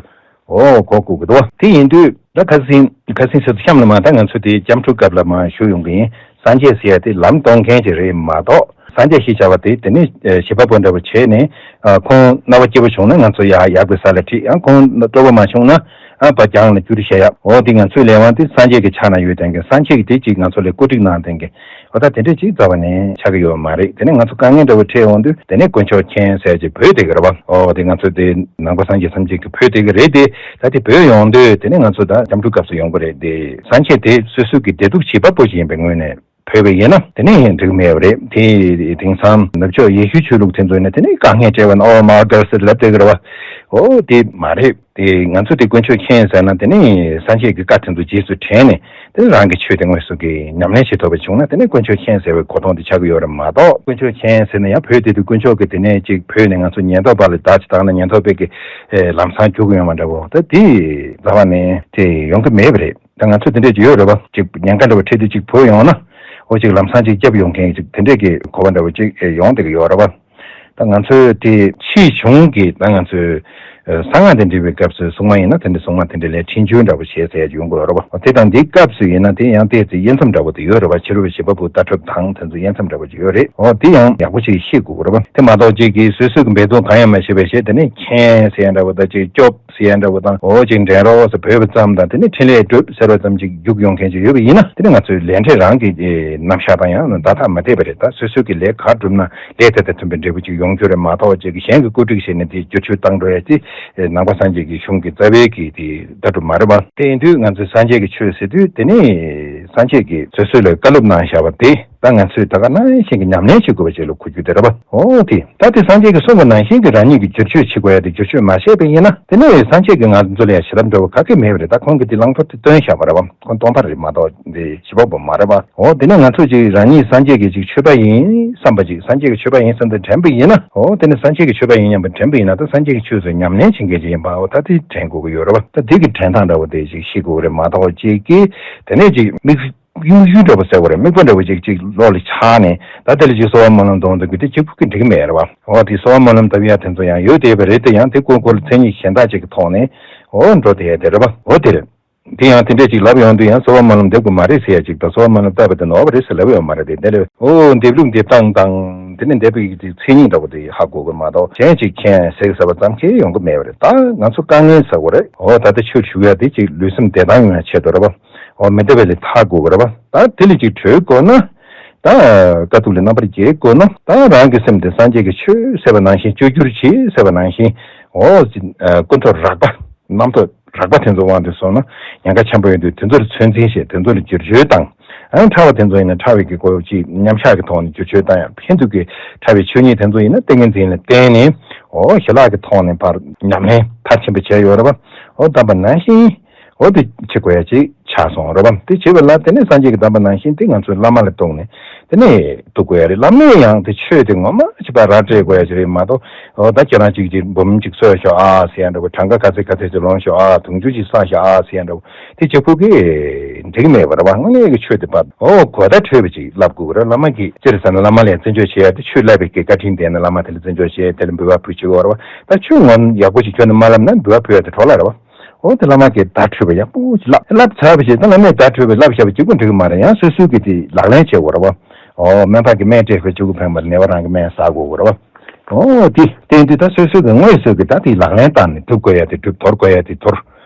འོ་གོ་དགོས་ཀྱི་འདུག་དེ་ཡིན་དུས་ད་ཁ་སང་ཁ་སང་ཚོ་གཤམ་ལ་མ་ད་ང་ཚོ་དེ་སྐྱབས་འགྲོ་སྐབས་ལ་མ་ཞུ་ཡོང་གི་ཡིན། སངས་རྒྱས་ཟེར་ཡ་དེ་ལམ་སྟོན་མཁན་ཅིག་རེད་མ་གཏོགས། སངས་རྒྱས་ཞེས་བྱ་བ་དེ་དེ་ནས་ཨ་བྱེད་པ་པོ་འདྲ་བོ་བྱས་ནས་ཨ་ཁོང་སྣང་བ་སྐྱིད་པོ་བྱུང་ན་ང་ཚོ་ཡར་ཡག་པའི་ས་ལ་ཁྲིད། ཡང་ཁོང་སྤྲོ་པོ་མ་བྱུང་ན་ཨ་ཕར་རྒྱང་ལ་བསྐྱུར་བྱ་ཡ། འོ་དེ་ང་ཚོའི་ལས་དབང་དེ་སངས་རྒྱས་ཀྱི་ཕྱག་ན་ཡོད་དེ་འདྲ། སངས་རྒྱས་ཀྱིས་དེ་ཅིག་ང་ཚོ་ལ་བཀོད་སྒྲིག་གནང་དེ་འདྲ། འོ་ད་དེ་འདྲས་ཅིག་རྩ་བ་ནས་ཆགས་ཀྱི་ཡོད་མ་རེད། དེ་ནས་ང་ཚོ་དཀའ་ངལ་འདྲ་བོ་འཕྲད་ཡོང་དུས་དེ་ནས་དཀོན་མཆོག་མཁྱེན་ཟེར་ཅིག་འབོད་བསྡད་ཀྱི་རེད་བ། འོ་དེ་ང་ཚོ་དེ་ནང་པ་སངས་རྒྱས་ཐམས་ཅད་ཀྱིས་འབོད་བསྡད་ཀྱི་རེད་དེ། ད་དེ་འབོད་ཡོང་དུས་དེ་ནས་ང་ཚོ་ད་སྐྱབས་འགྲོ་སྐབས་སུ་ཡོང་གི་རེད་དེ། སངས་རྒྱས་དེ་སོ་སོ་གི་བདེ་སྡུག་བྱེད་པ་པོ་ཞིག་ཡིན་པའི་ངོས་ནས་འབོད་པ་ཡིན་ན་དེ་ནས་ཡང་འགྲིག་གི་མེད་པ་རེད། དེ་དེང་སང་ནུབ་ཕྱོགས་ཡེ་ཤུའི་ཆོས་ལུགས་དེ་ཚོ་ཡིན་ན་དེ་ནས་དཀའ་ངལ་འཕྲད་པ་ན་ཨོ་མ་ཨོ་གར་སི་ལབ་བསྡད་ཀྱི་རེད་བ། འོ་དེ་མ་རེད། དེ་ང་ཚོ་དེ་དཀོན་མཆོག་མཁྱེན་ཟེར་ན་དེ་ནི་སངས་རྒྱས་ཀྱི་བཀའ་དེ་ཚོ་རྗེས་སུ་དྲན་ནས་དེ་ནི་རང་གི་ཆོས་དེ་དངོས་སུ་གི་ཉམས་ལེན་བྱེད་ཐུབ་པ་བྱུང་ན་དེ་ནི་དཀོན་མཆོག་མཁྱེན་ཟེར་བའི་གོ་མཐོང་དེ་ཆགས་ཀྱི་ཡོད་རེད་མ་གཏོགས། དཀོན་མཆོག་མཁྱེན་ཟེར་ནས་ཡང་བོད་དེ་དུས་དཀོན་མཆོག་གི་དེ་ནས་ཅིག་བོད་ནས་ང་ཚོ་ཉེན་རྟོག་པ་ལ་བརྡ་ཅིག་བཏང་ན་ཉེན་རྟོག་པས་ཀྱི་ལམ་སང་རྒྱུག་གི་ཡོང་བ་འདྲ་བོ་ད་དེ་རྩ་བ་ནས་དེ་ཡོང་གི་མེད་པ་རེད། ད་ང་ཚོ་དེ་འདྲས་ཅིག་ཡོད་རེད་བ། ཅིག་ཉེན་ཁ་འདྲ་བོ་འཕྲད་དུས་ཅིག་བུད་ཡོང་ན་འོ་ཅིག་ལམ་སང་ཅིག་སྐྱབས་ཡོང་མཁན་ཅིག་དེ་འདྲས་ཀྱི་གོ་བ་འདྲ་བོ་ཅིག་ཡོང་བསྡད་ཀྱི་ཡོད་རེད་བ། ད་ང་ཚོས་དེ་ཕྱིས་བྱུང་གི་ད་ང་ཚོས་ཨ་གསང་སྔགས་དང་འབྲེལ་བའི་སྐབས་སུ་སྲུང་མ་ཡིན་ན་དེ་འདྲའི་སྲུང་མ་དེ་འདྲ་ལས་འཕྲིན་བཅོལ་འདྲ་པོ་བྱས་ཟེར་ཡ་ཅིག་ཡོང་གི་ཡོད་རེད་བ། དེ་དང་དེའི་སྐབས་སུ་ཡིན་ན་དེ་ཡང་ཏོག་ཙམ་དབྱེ་མཚམས་འདྲ་པོ་དེ་ཡོད་རེད་བ། ཕྱི་རོལ་པའི་བྱེད་པ་པོ་ལྟ་གྲུབ་དང་དེ་ཚོ་དབྱེ་མཚམས་འདྲ་པོ་ཅིག་ཡོད་རེད། འོ་དེ་ཡང་ཡག་པོ་ཅིག་ཤེས་དགོས་ཀྱི་རེད་བ། དེ་མ་གཏོགས་ཅིག་གིས་སོ་སོའི་གི་འབད་བརྩོན་གང་ཡང་མ་བྱས་པའི་ཞེས་དེ་ནས་མཁྱེན་ཟེར་ཡ་འདྲ་པོ་དང་ཅིག་སྐྱོབ་ཟེར་ཡ་འདྲ་པོ་དང་འོ་ཅིག་འདྲེན་རོགས་ཟེར་བོས་པ་ཙམ་དང་དེ་ནས་འཕྲིན་ལས་སྒྲུབ་ཟེར་བ་ཙམ་ཅིག་རྒྱུགས་ཡོང་མཁན་ཅིག་ཡོད་པ་ཡིན་ན་དེ་ནི་ང་ཚོའི་ལས་འབྲས་རང་གི་རྣམ་གཞག་དང་ཡང་བརྡ་ཐག་མ་བདེ་བ་རེད། ད་སོ་སོའི་གི་ལས་ག་བསྒྲུབ་ན་ལས་དེ་དང་མཐུན་པའི་འབྲས་བུ་ཅིག་ཡོང་རྒྱུ་རེད་མ་གཏོགས་ཅིག་གཞན་གྱི་བཀོད་སྒྲིག་བྱས་ནས་དེ་བསྒྱུར་བཅོས་བཏང་འགྲོ་ཡ་དེ་ནང་པ་སངས་རྒྱས་ཀྱི་གཞུང་གི་རྩ་བའི་གི་དེ་ལྟ་གྲུབ་མ་རེད་པ། དེ་ཡིན་དུས་ང་ཚོས་སངས་རྒྱས་ཀྱི་ཆོས་ཟེར་དུས་དེ་ནི་སངས་རྒྱས་ཀྱིས་སོ་སོ་ལ་བཀའ་སློབ་གནང་བཞག་པ་དེ་ད་ང་ཚོས་ད་ག་ནང་བཞིན་གྱི་ཉམས་ལེན་བྱེད་དགོས་པ་ཅིག་ལ་གོ་རྒྱུ་དེ་རེད་པ། འོ་དེ་ད་དེ་སངས་རྒྱས་ཀྱིས་གསུངས་པ་ནང་བཞིན་གྱི་རང་ཉིད་ཀྱིས་བསྒྱུར་བཅོས་བྱེད་དགོས་ཡ་དེ་བསྒྱུར་བཅོས་མ་བྱས་པ་ཡིན་ན་དེ་ནི་སངས་རྒྱས་ཀྱིས་ང་ཚོ་ལ་ཡ་བྱེད་ཐབས་འདྲ་བོ་ག་གེ་མེད་པ་རེད། ད་ཁོང་གིས་དེ་བླང་དོར་དེ་སྟོན་བཞག་པ་རེད་པ། ཁོང་སྟོང་པ་རེད་མ་གཏོགས་དེ་བྱེད་པ་པོ་མ་རེད་པ། འོ་དེ་ནས་ང་ཚོ་ཅིག་རང་ཉིད་སངས་རྒྱས་ཀྱི་ཅིག་ཆོས་པ་ཡིན་བསམ་པ་ཅིག་སངས་རྒྱས་ཀྱི་ཆོས་པ་ཡིན་བསམ་སྟེ་དྲན་པ་ཡིན་ན། འོ་དེ་ནི་སངས་རྒྱས་ཀྱི་ཆོས་པ་ཡིན་སྙམ་པ་དྲན་པ་ཡིན་ན་ད་སངས་རྒྱས་ཀྱི་ཆོས་སུ་ཉམས་ལེན་བྱེད་མཁན་ཅིག་ཡིན་པ་འོ་ད་དེ་དྲན་དགོས་ཀྱི་ཡོད་རེད་པ། ད་དེ་གི་དྲན་སྟངས་འདྲ་བོ་དེ་ཅིག་ཤེས་དགོས་ཀྱི་རེད་མ་གཏོགས་ཅིག་གིས་དེ་ནས་ཅིག་དམིགས་དམིགས་ཡུལ་འདྲ་པོ་ཟེར་བ་རེད། དམིགས་པ་འདྲ་པོ་ཅིག་ཅིག་བློ་ལ་འཆར་ནས་ད་དེ་ལ་ཅིག་གསོལ་བ་སྨོན་ལམ་གཏོང་འདུག་གི་དེ་གཅིག་པུ་གི་འགྲིག་གི་མེད་རེད་པ། འོ་དེ་གསོལ་བ་སྨོན་ལམ་བཏབ་ཡ་དེ་ཚོ་ཡང་ཡོད་བསྡད་པ་རེད་དེ། ཡང་དེ་སྐོར་སྐོར་ལ་མཚན་ཉིད་གཞན་དག་ཅིག་གི་ཐོག་ནས་འོ་འགྲོ་བསྡད་ཡ་དེ་རེད་པ། འོ་དེ་རེད། དེ་ཡང་དེ་འདྲས་ཅིག་ལབ་ཡོང་དུས་ཡང་གསོལ་བ་སྨོན་ལམ་འདེབས་དགོས་མ་རེད་ཟེར་ཡ་ཅིག་དང་། གསོལ་བ་སྨོན་ལམ་བཏབ་པ་དེ་ནོར་བ་རེད་ཟེར་ལབ་ཡོད་མ་རེད་དེ། དེ་ལས་འོ་འདེབས་ལུགས་འདེབས་སྟངས་དང་དེ་ནས་འདེབས་པའི་དེ་མཚན་ཉིད་འདྲ་པོ་དེ་ཧ་གོ་དགོས་མ་གཏོགས་གཞན་ཅིག་མཁྱེན་ཟེར་ཟེར་བ་ཙམ་གྱིས་ཡོང་གི་མེད་པ་རེད། ད་ང་ཚོ་དཀའ་ངལ་ཟེར་དགོས་རེད། འོ་ད་ལྟ་ཆོས་ཞུ་ཡ་དེ་ཅིག་ལུས་སེམས་བདེ་ཐང་ཡོང་ཡ་ཆེད་དུ་རེད་པ། འོ་མི་འདེབས་པ་ལས་ཐར་དགོས་ཀྱི་རེད་པ། ད་དེ་ལས་ཅིག་གྲོལ་དགོས་ན། ད་དཀའ་སྡུག་ལས་རྣམ་པར་རྒྱལ་དགོས་ན་ད་རང་གི་སེམས་དེ་སངས་རྒྱས་ཀྱི་ཆོས་ཟེར་བ་ནང་བཞིན་བཅོས་བསྒྱུར་བྱེད་ཟེར་བ་ནང་བཞིན་འོ་ཀུན་རྟོག་རགས་པ་རྣམ་རྟོག་རགས་པ་དེ་ཚོ་དབང་དུ་སོང་ན་ཉེན་ཁ་ཆེན་པོ་ཡོད་དུས་དེ་ཚོ་ལ་ཚོད་འཛིན་བྱེད། དེ་ཚོ་ལ་བསྒྱུར་བཅོས་དང་། ཨ་ཕྲ་བ་དེ་ཚོ་ཡིན་ན་ཕྲ་བའི་གི་སྒོ་ཅིག་མཉམ་བཞག་གི་ཐོག་ནས་བསྒྱུར་བཅོས་བཏང་ཡ། ཧིན་དུ་གི་ཕྲ་བའི་ཆོས་ཉིད་དེ་ཚོ་ཡིན་ན་ཏིང་ངེ་འཛིན་ལ་བརྟེན་ནས་འོ་ཞི་ལྷག་གི་ཐོག་ནས་ཕར་ཉམས་ལེན་མཐར་ཕྱིན་པ་བྱས་ཡོད་རེད་པ། འོ་ད་པ་ནང་བཞིན། འོ་དེ་བྱེད་དགོས་ཡ་ཅིག་ཆགས་སོང་རེད་པ། དེ་བྱེད་པ་ལ་དེ་ནས་སངས་རྒྱས་ཀྱི་བསྟན་པ་ནང་བཞིན་དེ་ང་ཚོའི་བླ་མ་ལ་གཏུགས་ནས་དེ་ནས་འདུག་དགོས་ཡ་རེད། བླ་མས་ཡང་དེ་ཆོས་དེ་ངོ་མ་ཅིག་ཕར་ར་སྤྲད་དགོས་ཡ་ཅིག་རེད་མ་གཏོགས། འོ་ད་ཁྱེད་རང་ཅིག་ཅིག་འབུམ་ཅིག་གསོལ་ཤོག་ཨ་ཟེར་ཡ་འདྲ་པོ། གྲངས་ཀ་ག་ཚད་ག་ཚད་ཅིག་ལོངས་ཤོག་ཨ། དུང་ཕྱུར་ཅིག་བསགས་ཤོག་ཨ་ཟེར་ཡ་འདྲ་པོ་དེ་བྱེད་དགོས་ཀྱི་འགྲིག་མེད་པ་རེད་པ། དངོས་གནས་ཀྱི་ཆོས་དེ་ཕར་འོ་གོ་བརྡ་འཕྲོད་པ་ཅིག་བསླབ་དགོས་ཀྱི་རེད། བླ་མ་གིས་ཅི་རེད་ཟེར་ན་བླ་མ་ལ་ཡང་བརྩི་འཇོག་བྱེད་ཡ་དེ་ཆོས་བསླབ་པའི་གི་བཀའ་དྲིན་ལྡན་ན་བླ་མ་དེ་ལ་བརྩི་འཇོག་བྱེད། དེ་ལ་འབུལ་བ་ཕུལ་བྱེད་དགོས་རེད་པ། ད་ཆོས་ངོ་མ་ཡག་པོ་ཅིག་ཁྱོན་ནས་མ་བསླབ་ན་འབུལ་བ་ཕུལ་ཡ་དེ་འཕྲོ་བརླག་རེད་པ། འོ་དེ་བླ་མ་གིས་བརྡ་འཕྲོད་པ་ཡག་པོ་ཅིག་བསླབ། བསླབ་ཚར་བ་ཞིག་ད་བླ་མས་བརྡ་འཕྲོད་པ་བསླབ་བཞག་པ་གཅིག་པུ་འགྲིག་གི་མ་རེད། ཡང་སོ་སོའི་གི་དེ་ལག་ལེན་བྱེད་དགོས་རེད་པ། འོ་སྨན་པ་གིས་སྨན་སྤྲད་པ་གཅིག་པུ་ཕན་པ་ནད་པ་རང་གིས་སྨན་ཟ་དགོས་ཀྱི་རེད་པ། འོ་དེ་བསྟན་དུས་ད་སོ་སོའི་གི་དངོས་སུ་གི་ད་དེ་ལག་ལེན་བསྟར་ནས་སྒྲུབ་དགོས་ཡ་དེ་སྒྲུབ། དོར་དགོས་ཡ་དེ་དོར།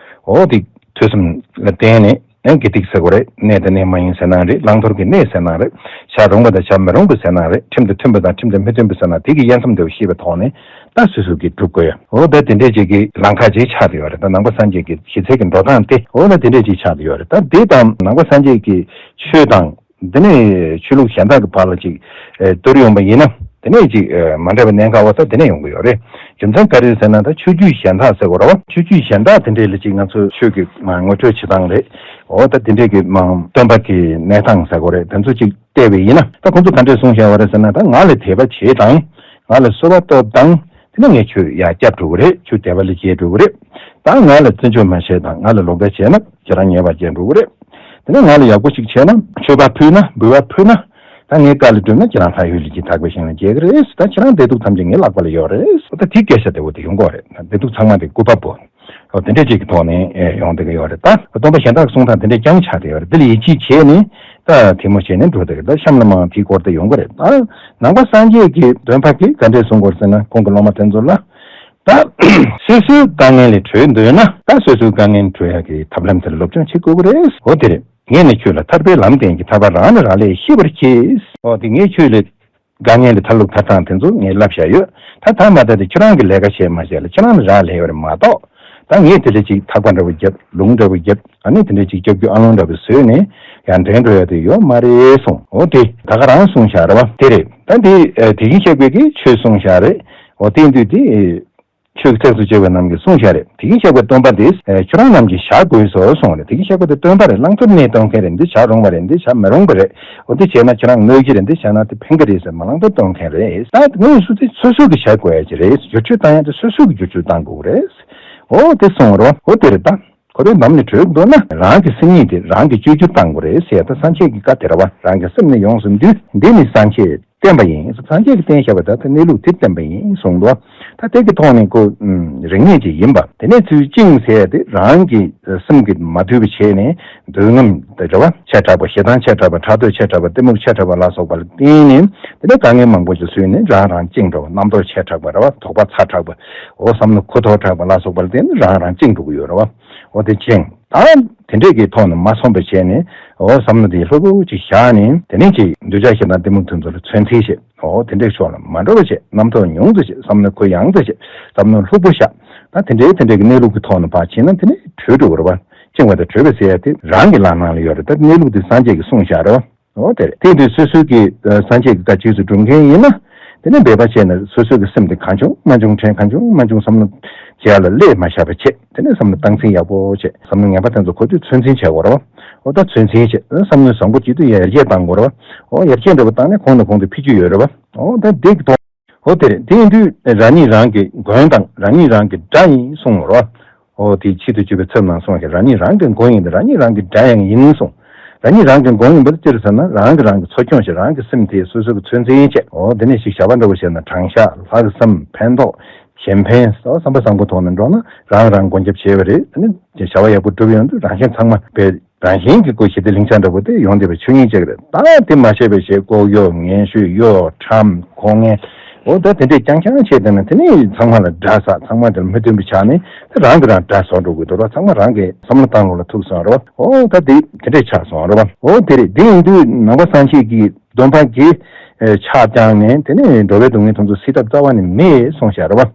འོ་དེ་ཐོས་བསམ་ལ་བརྟེན་ནས། ནས་དགེ་སྡིག་ཟེར་དགོས་རེད། གནས་དང་གནས་མ་ཡིན་ཟེར་ན་རེད། བླང་དོར་གྱི་གནས་ཟེར་ན་རེད། བྱ་རུང་བ་དང་བྱ་མི་རུང་བ་ཟེར་ན་རེད། ཁྲིམས་དང་མཐུན་པ་དང་ཁྲིམས་དང་མི་མཐུན་པ་ཟེར་ན་དེ་གི་དབྱེ་མཚམས་དེ་ཤེས་པའི་ཐོག་ནས་ད་སོ་སོ་གིས་སྒྲུབ་དགོས་ཡ། འོ་ད་དེ་འདྲས་ཅིག་གི་ལམ་ཁ་ཅིག་ཆགས་བསྡད་ཡོད་རེད། ད་ནང་པ་སངས་རྒྱས་ཀྱི་གཞི་རྩའི་གི་འགྲོ་སྟངས་དེ་འོ་ན་དེ་འདྲས་ཅིག་ཆགས་བསྡད་ཡོད་རེད། ད་དེ་དང་ནང་པ་སངས་རྒྱས་ཀྱི་ཆོས་དང་། འདི་ནས་ཆོས་ལུགས་གཞན་དག་གི་བར་ལ་ཅིག་ཨེ་བསྡུར་ཡོང་བ་ཡིན་ན། དེ་ནས་ཅིག་ཨེ་མ་འདྲ་བའི་གནད་འགག་པ་ད་དེ་ནས་ཡོང་གི་ཡོད་རེད། རྒྱུ་མཚན་ག་རེ་ཟེར་ན། ད་ཆོས་བརྒྱུད་གཞན་དག་ཟེར་དགོས་རེད་བ། ཆོས་བརྒྱུད་གཞན་དག་དེ་འདྲས་ལ་ཅིག་ང་ཚོས་ཆོས་ཀྱི་ངོ་སྤྲོད་བྱེད་སྟངས་རེད། འོ་ད་དེ་འདྲས་ཀྱི་མ་སྟོན་པ་གི་གནས་སྟངས་ཟེར་དགོས་རེད། དེ་ཚོ་ཅིག་བལྟས་པ་ཡིན་ན། ད་ཁོང་ཚོ་ག་འདྲས་གསུངས་བཞག་པ་རེད་ཟེར་ན། ད་ང་ལ་དད་པ་བྱེད་དང་། ང་ལ་གསོལ་བ་བཏབ་དང་། དེ་ནས་ངས་ཆོས་ཡར་བསྐྱབས་འགྲོ་གི་རེད། ཆོས་དད་པ་ལ་བྱེད་འགྲོ་གི་རེད། ད་ང་ལ་བརྩི་འཇོག་མ་བྱས་དང་། ང་ལ་ལོག་ལྟ་བྱས་ན་ཁྱེད་རང་ཉེས་པ་བྱས་འགྲོ་གི་རེད། དེ་ནས་ང་ལ་ཡག་པོ་ཞིག་བྱས་ན། མཆོད་པ་ཕུལ་ན། འབུལ་བ་ཕུལ་ན། ད་ངའི་བཀའ་ལ་སྒྲུབ་ན་ཁྱེད་རང་ལྷ་ཡུལ་ལ་ཅིག་དག་པའི་ཞིང་ལ་སྐྱེ་གི་རེད། ད་ཁྱེད་རང་བདེ་སྡུག་ཐམས་ཅད་ངའི་ལག་པ་ལ་ཡོད་རེད། ད་དེ་སྐད་ཆ་དེ་བོ་དེ་ཡོང་གི་རེད། བདེ་སྡུག་ཚང་མ་དེ་སྐུ་པ་བོ། འོ་དེ་འདྲས་ཅིག་གི་ཐོག་ནས་ཨེ་ཡོང་བསྡད་ཀྱི་ཡོད་རེད། ད་སྟོན་པ་གཞན་དག་གི་གསུང་སྟངས་དེ་འདྲས་རྐྱང་ཆགས་བསྡད་ཡོད་རེད། དེ་ལ་ཡིད་ཆེས་བྱས་ནས་ད་དེ་མོ་བྱས་ནས་འགྲོ་བསྡད་ཀྱི། ད་གཤམ་ལ་མར་དེའི་སྐོར་དེ་ཡོང་གི་རེད། ད་ནང་པ་སངས་རྒྱས་ཀྱི་སྟོན་པ་གིས་ག་འདྲས་གསུང་གི་ཡོད་རེད་ཟེར་ན། ཁོང་གི་སློབ་མ་དེ་ཚོ་ལ། ད་སོ་སོའི་དཀའ་ངལ་ལས་གྲོལ་འདོད་ན། ད་སོ་སོའི་དཀའ་ངལ་གྲོལ་ཡག་གི་ཐབས་ལམ་དེ་ལ་སློབ་སྦྱོང་བྱེད་དགོས་ཀྱི་རེད། འོ་དེ་རེད། ངས་ནི་ཁྱོད་ལ་ཐར་པའི་ལམ་བསྟན་གྱི། ཐར་པ་རང་ལ་རག་ལས་ཤེས་པར་གྱིས། འོ་དེ་ངས་ཁྱོད་ལ། དཀའ་ངལ་ལས་ཐར་ལུགས་ཐར་སྟངས་དེ་ཚོ་ངས་བསླབ་བཞག་ཡོད། ད་ཐ་མ་ད་དེ་ཁྱོད་རང་གིས་ལས་ཀ་བྱས་མ་བྱས་ལ་ཁྱོད་རང་ལ་རག་ལས་ཡོད་རེད་མ་གཏོགས། ད་ངས་དེ་ལ་ཅིག་ཐག་པ་འདྲ་བོ་བརྒྱབ། ལུང་འདྲ་བོ་བརྒྱབ། ཨ་ནི་དེ་འདྲ་ཅིག་སྐྱབས་རྒྱུ་ཨ་ལོང་འདྲ་བོ་བཟོས་ནས་ཡར་འདྲེན་འགྲོ་ཡ་དེ་ཡོད་མ་རེད་གསུངས། འོ་དེ་ད་ག་རང་གསུངས་བཞག་རེད་བ། དེ་རེད། ད་དེ་ཨ་དེ་བཞིན་གཤེགས་པའི་གི་ཆོས་གསུངས་བཞག་རེད། འོ་དེ་དུས་དེ་ཆོས་ཀྱི་ཚིགས་སུ་བཅད་པ་རྣམས་ཀྱིས་གསུངས་བཞག་རེད། དེ་བཞིན་གཤེགས་པའི་སྟོན་པ་འདི་ཨ་ཁྱོད་རང་རྣམས་ཀྱིས་བཞག་དགོས་སོ་གསུངས་རེད། དེ་བཞིན་གཤེགས་པ་དེ་སྟོན་པ་རེད། བླང་དོར་གནས་སྟོན་མཁན་རེད། འདི་བྱ་རུང་བ་རེད། འདི་བྱ་མི་རུང་བ་རེད། འོ་འདི་བྱས་ན་ཁྱེད་རང་གནོད་ཀྱི་རེད། འདི་བྱས་ན་དེ་ཕན་གི་རེད་ཟེར་མ་བླང་དོར་སྟོན་མཁན་རེད། ད་དངོས་སུ་དེ་སོ་སོ་གིས་བྱ་དགོས་ཡ་ཅིག་རེད། བསྒྱུར་བཅོས་བཏང་ཡ་དེ་སོ་སོ་གིས་བསྒྱུར་བཅོས་བཏང་དགོས་རེད། འོ་དེ་གསུངས་རོ། འོ་དེ་རེད་ད། འཁོར་བའི་འདམ་ནས་གྲོལ་འདོད་ན། རང་གི་སེམས་ཉིད་དེ་རང་གིས་བཅོས་བསྒྱུར་བཏང་དགོས་རེད་ཟེར་ཡ་ད་སངས་རྒྱས་ཀྱི་བཀའ་དེ་རེད་བ། རང་གི་སེམས་ནི་ཡོངས་སུ་འདུལ། འདི་ནི་སངས་རྒྱས་བསྟན་པ་ཡིན། སངས་རྒྱས་ཀྱིས་བསྟན་བཞག་པ་ད་ལྟ་གནས་ལུགས་དེ་བསྟན་པ་ཡིན་གསུངས་འདུག་ད་དེ་གི་ཐོག་ནས་ཁོ་རིག་གནས་ཅིག་ཡིན་པ། དེ་ནས་ཚུལ་བཅིངས་ཟེར་ཡ་དེ་རང་གི་སེམས་ཀྱིས་མ་དུལ་བ་བྱས་ནས་འདོད་རྔམ་དེ་རེད་བ། ཆེ་དྲགས་པ། ཞེ་སྡང་ཆེ་དྲགས་པ། ཕྲག་དོག་ཆེ་དྲགས་པ། གཏི་མུག་ཆེ་དྲགས་པ་ལ་སོགས་པ་ལ་བརྟེན་ནས། དེ་ནས་དཀའ་ངལ་མང་པོ་ཞིག་བཟོས་ནས་རང་རང་བཅིངས་འགྲོ་བ། རྣམ་རྟོག་ཆེ་དྲགས་པ་རེད་བ། དོགས་པ་ཚ་དྲགས་པ། འོ་བསམ་བློ་ཁུ་ཐོག་དྲགས་པ་ལ་སོགས་པ་ལ་བརྟེན་ནས་རང་རང་བཅིངས་འགྲོ་གི་ཡོད་རེད་བ། འོ་དེ་བཅིངས། ད་དེ་འདྲས་ཀྱི་ཐོག་ནས་མ་སོང་བ་བྱས་ནས། འོ་བསམ་བློ་དེ་ལྷུག་པོ་ཅིག་བཞག་ནས། དེ་ནས་ཅིག་འདོད་ཆགས་ཞེ་སྡང་གཏི་མུག་དེ་ཚོ་ལ་ཚོད་འཛིན་བྱེད། འོ་དེ་འདྲས་ཕྱོགས་ལ་མ་འགྲོ་བ་བྱེད། རྣམ་རྟོག་ཉུང་དུ་བྱེད། བསམ་བློ་ཁུ་ཡངས་དུ་བྱེད། བསམ་བློ་ལྷུག་པོ་བཞག་ད་དེ་འདྲས་དེ་འདྲས་ཀྱི་གནས་ལུགས་ཀྱི་ཐོག་ནས་ཕར་ཕྱིན་ན་དེ་ནས་གྲོལ་འགྲོ་གི་རེད་བ། བཅིངས་པ་དང་གྲོལ་བ་ཟེར་ཡ་དེ་རང་གི་ལག་ནང་ལ་ཡོད་རེད། ད་གནས་ལུགས་དེ་སངས་རྒྱས་ཀྱིས་གསུངས་བཞག་རེད་བ། འོ་དེ་རེད། དེ་དུས་སོ་སོའི་གི་ཨ་སངས་རྒྱས་ཀྱི་བཀའ་རྗེས་སུ་སྒྲུབ་མཁན་ཡིན་ན། དེ་ནས་འབད་པ་བྱས་ནས་སོ་སོའི་གི་སེམས་དེ་གང་བྱུང་མང་བྱུང་དྲན། གང་བྱུང་མང་བྱུང་བསམ་བློ་བྱེད་ཡ་ལ་སླེབས་མ་བཞག་པ་བྱེད། དེ་ནས་བསམ་བློ་སྟངས་འཛིན་ཡག་པོ་བྱེད། བསམ་བློ་ངན་པ་དེ་ཚོ་གོ་དུས་ཚོད་འཛིན་བྱེད་དགོས་རེད་བ། འོ་ད་ཚོད་འཛིན་བྱེད། བསམ་བློ་བཟང་པོ་བྱེད་དུས་ཡར་རྒྱས་གཏང་དགོས་རེད་བ། འོ་ཡར་རྒྱས་འདྲ་བོ་བཏང་ནས་གོང་ནས་གོང་དུ་འཕེལ་རྒྱུ་ཡོད་རེད་བ། འོ་ད་འདི་གི་ཐོག་འོ་དེ་རེད། དེ་ཡིན་དུས་རང་ཉིད་རང་གི་མགོན་དང་རང་ཉིད་རང་གི་དགྲ་ཡིན་གསུངས་རོ། འོ་དེ་ཆེད་དུ་གཅོད་པའི་ཚབ་ནང་གསུངས་ཀྱི། རང་ཉིད་རང་གི་མགོན་ཡིན་ཏེ་རང་ཉིད་རང་གི་དགྲ་ཡང་ཡིན་གསུངས། རང་ཉིད་རང་གི་མགོན་ཡིན་པ་དེ་ཅི་རེད་ཟེར་ན། རང་གིས་རང་གི་འཚོ་སྐྱོང་བྱེད། རང་གི་སེམས་དེ་སོ་སོ་གི་ཚོད་འཛིན་བྱེད། འོ་དེ་ནས་ཞིག་བྱ་བ་འདྲ་བོ་བྱས་ན། དྲང་བཞག་ལྷག་བསམ་ཕན་ཐོགས་གཞན་ཕན་བསམ་པ་བཟང་པོ་ཐོག་ནས་འགྲོ་ན་རང་རང་མགོན་སྐྱབས་བྱེད་པ་རེད། དེ་ནས་བྱ་བ་ཡག་པོ་སྒྲུབ་ཡོང་དུས་རང་གཞན་ཚང་མ་བས། རང་བཞིན་གྱི་སྒོ་ཞིག་དེ་ལྷིང་འཇགས་འདྲ་པོ་དེ་ཡོང་བསྡད་པའི་ཆོས་ཉིད་ཅིག་རེད། ད་དེ་མ་ཤེས་པའི་ཞེ་ལྐོག་གཡོ་ངན་ཤོས་གཡོ་ཁྲམ་ཁོ་ངན། འོ་ད་དེ་འདྲས་རྐྱང་རྐྱང་བྱས་བསྡད་ན་དེ་ནས་ཚང་མ་ལ་དགྲ་ཟ། ཚང་མ་དེ་ལ་མི་མཐུན་པ་ཆགས་ནས་དེ་རང་གིས་རང་དགྲ་བཟོ་འགྲོ་གི་འདུག་ར། ཚང་མ་རང་གི་བསམ་བློ་བཏང་ལོག་ལ་ཐུག་སོང་ར། འོ་ད་དེ་དེ་འདྲས་ཆགས་སོང་ར། འོ་དེ་རེད། དེ་ཡིན་དུས་ནང་པ་སངས་རྒྱས་ཀྱི་སྟོན་པ་གི་ཕྱག་བརྐྱངས་ནས་དེ་ནས་འགྲོ་བའི་སྡུག་བསྔལ་དེ་ཚོ་སེལ་ཐབས་རྩ་བ་ནས་མེད་གསུངས་བཞག་ར་བ།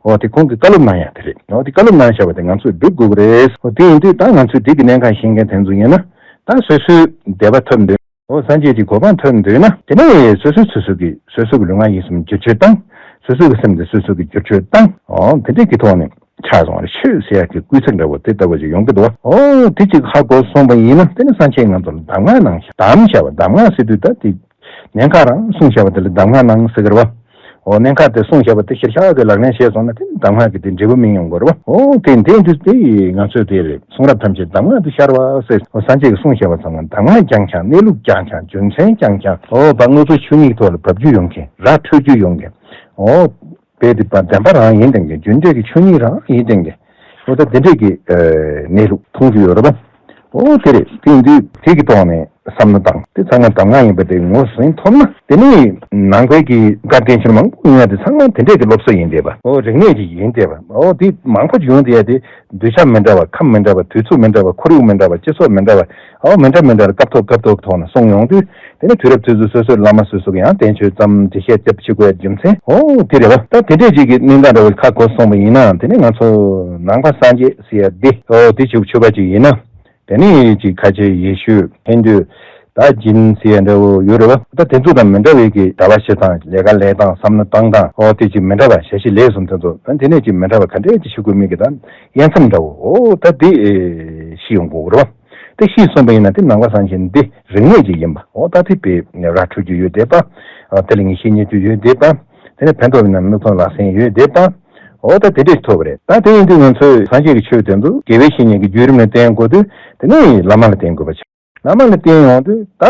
འོ་དེ་ཁོང་གིས་བཀའ་སློབ་གནང་ཡ་དེ་རེད། འོ་དེ་བཀའ་སློབ་གནང་བཞག་པ་དེ་ང་ཚོས་སྒྲུབ་དགོས་ཀྱི་རེད། འོ་དེ་ཡིན་དུས་ད་ང་ཚོས་དེ་གི་གནད་འགག་ཤེས་མཁན་དེ་ཚོ་ཡིན་ན། ད་སོ་སོའི་བདེ་བ་ཐོབ་འདོད། འོ་སངས་རྒྱས་ཀྱི་གོ་འཕང་ཐོབ་འདོད་ན། དེ་ནས་སོ་སོས་སོ་སོ་གི་སོ་སོ་གི་ལུས་ངག་ཡིད་གསུམ་བསྒྱུར་བཅོས་བཏང་། སོ་སོ་གི་སེམས་དེ་སོ་སོ་གི་བསྒྱུར་བཅོས་བཏང་། འོ་དེ་འདྲས་ཀྱི་ཐོག་ནས་ཆགས་སོང་བ་རེད། ཆོས་ཟེར་ཡག་གི་སྐུལ་ཚིག་འདྲ་བོ་དེ་ལྟ་བུ་ཞིག་ཡོང་གི་འདུག་འོ་དེ་ཅིག་ཧ་གོ་སོང་བ་ཡིན་ན། དེ་ནི་སངས་རྒྱས་ང་ཚོ་ལ་གདམས་ངག་གནང་ཤག་གདམས་བྱ་བ། གདམས་ངག་ཟེར་དུས་ད་དེ་གནད་འགག་རང་གསུངས་བཞག་པ་དེ་ལ་གདམས་ངག་གནང་ཟེར་གི་རེད་བ། འོ་གནད་འགག་དེ་གསུངས་བཞག་པ་དེ་གཞིར་བཞག་གི་ལག་ལེན་བྱས་སོང་ན་དེ་གདམས་ངག་གི་དེ་འབྲས་བུ་སྨིན་ཡོང་གི་རེད་བ། འོ་དེ་འདྲས་དུས་དེ་ང་ཚོས་དེ་རེད། གསུང་རབ་ཐམས་ཅད་གདམས་ངག་ཏུ་ཤར་བ་ཟེར། འོ་སངས་རྒྱས་ཀྱིས་གསུངས་བཞག་པ་ཚང་མ་གདམས་ངག་རྐྱང་རྐྱང་། གནས་ལུགས་རྐྱང་རྐྱང་། རྒྱུ་མཚན་རྐྱང་རྐྱང་། འོ་བ་དངོས་པོ་ཆོས་ཉིད་ཐོག་ལ་བབས་རྒྱུ་ཡོང་མཁན། ར་འཕྲོད་རྒྱུ་ཡོང་མཁན། འོ་དཔེ་དེ་བ་བདེན་པ་རང་ཡིན་བསྡད་མཁན། རྒྱུ་འབྲས་ཀྱི་ཆོས་ཉིད་རང་ཡིན་བསྡད་མཁན། འོ་ད་དེ་འདྲས་ཀྱི་ཨ་གནས་ལུགས་མཐོང་རྒྱུ་ཡོད་རེད་པ། འོ་དེ་རེད། དེ་ཡིན་དུས་དེ་གི་ཐོག་ནས་ བསམ་བློ་བཏང་། དེ་ཚང་མ་གདམས་ངག་ཡིན་པ་དེ་ངོས་ཟིན་ཐུབ་ན། དེ་ནི་ནང་པའི་གི་བཀའ་བསྟན་འཆར་མང་པོ་ཡིན་ཡ་དེ་ཚང་མ་དེ་འདྲས་ཀྱི་སློབ་གསོ་ཡིན་བསྡད་པ། ཨོ་རིག་གནས་ཅིག་ཡིན་བསྡད་པ། ཨོ་དེ་མང་པོ་ཅིག་ཡོང་བསྡད་ཡ་དེ། གདུལ་བྱ་མི་འདྲ་བ། ཁམས་མི་འདྲ་བ། དུས་ཚོད་མི་འདྲ་བ། ཁོར་ཡུག་མི་འདྲ་བ། སྤྱི་ཚོགས་མི་འདྲ་བ། ཨོ་མི་འདྲ་མི་འདྲ་བ། སྐབས་ཐོག་སྐབས་ཐོག་གི་ཐོག་ནས་གསུངས་ཡོང་དུས། དེ་ནི་དུས་རབས་དེ་ཚོའི་སོ་སོའི་བླ་མ་སོ་སོ་གི་ཡང་བསྟན་བཅོས་ཙམ་འགྲེལ་བཤད་རྒྱབ་བྱེད་དགོས་ཡ་རྒྱུ་མཚན་ཨོ་དེ་རེད་བ། ད་དེ་འདྲས་ཅིག་གི་གནད་འགག་འདྲ་བོ་ཁ་གོ་སོང་བ་ཡིན་ན། དེ་ནི་ང་ཚོ་ནང་པ་སངས་རྒྱས་ཟེར་ཡ་འདི་ཨོ་དེ་ཅིག་ཆོས་པ་ཅིག་ཡིན་ན། དེ་ནི་ཅིག་ཁ་ཆེ་ཡེ་ཤུ་ཧིན་དུ་ད་ཇིན་ཟེར་ཡ་འདྲ་བོ་ཡོད་རེད་བ། ད་དེ་ཚོ་དང་མི་འདྲ་བའི་གི་གྲྭ་པ་བྱེད་སྟངས། ལས་ཀ་ལས་སྟངས། བསམ་བློ་བཏང་སྟངས། ཨོ་དེ་ཅིག་མི་འདྲ་བ། བྱ་གཞི་ལས་གསུམ་དེ་ཚོ་ད་དེ་ནས་ཅིག་མི་འདྲ་བ་ག་འདྲས་ཅིག་ཤོད་དགོས་མིན་གི་ད་དབྱེ་མཚམས་འདྲ་བོ་ཨོ་ད་དེ་ཤེས་ཡོང་དགོས་རེད་བ། དེ་ཤེས་སོང་བ་ཡིན་ན་དེ་ནང་པ་སངས་རྒྱས་འདི་རིག་གནས་ཅིག་ཡིན་པ། ཨོ་ད་དེ་དཔེ་ར་འཕྲོད་རྒྱུ་ཡོད་བསྡད་པ། ཨོ་དེ་ལ་ངས་བཤེས་གཉེན་རྒྱུ་ཡོད་བསྡད་པ། དེ་ནས་ཕན་ཐོགས་ཡིན་ན་མི་ཚང་ལག་སེང་ཡོད་བསྡད་པ། ཨོ་ད་དེ་འདྲས་ཐོབ་པ་རེད། ད་དེ་ཡིན་དུས་ང་ཚོས་སངས་རྒྱས་ཀྱི་ཆོས་དེ་ཚོ་དགེ་བའི་བཤེས་གཉེན་གྱི་བརྒྱུད་རིམ་ལ་བརྟེན་དགོས་དུས། དེ་ནས་བླ་མ་ལ་བརྟེན་དགོས་པ་ཆགས། བླ་མ་ལ་བརྟེན་ཡོང་དུས་ད་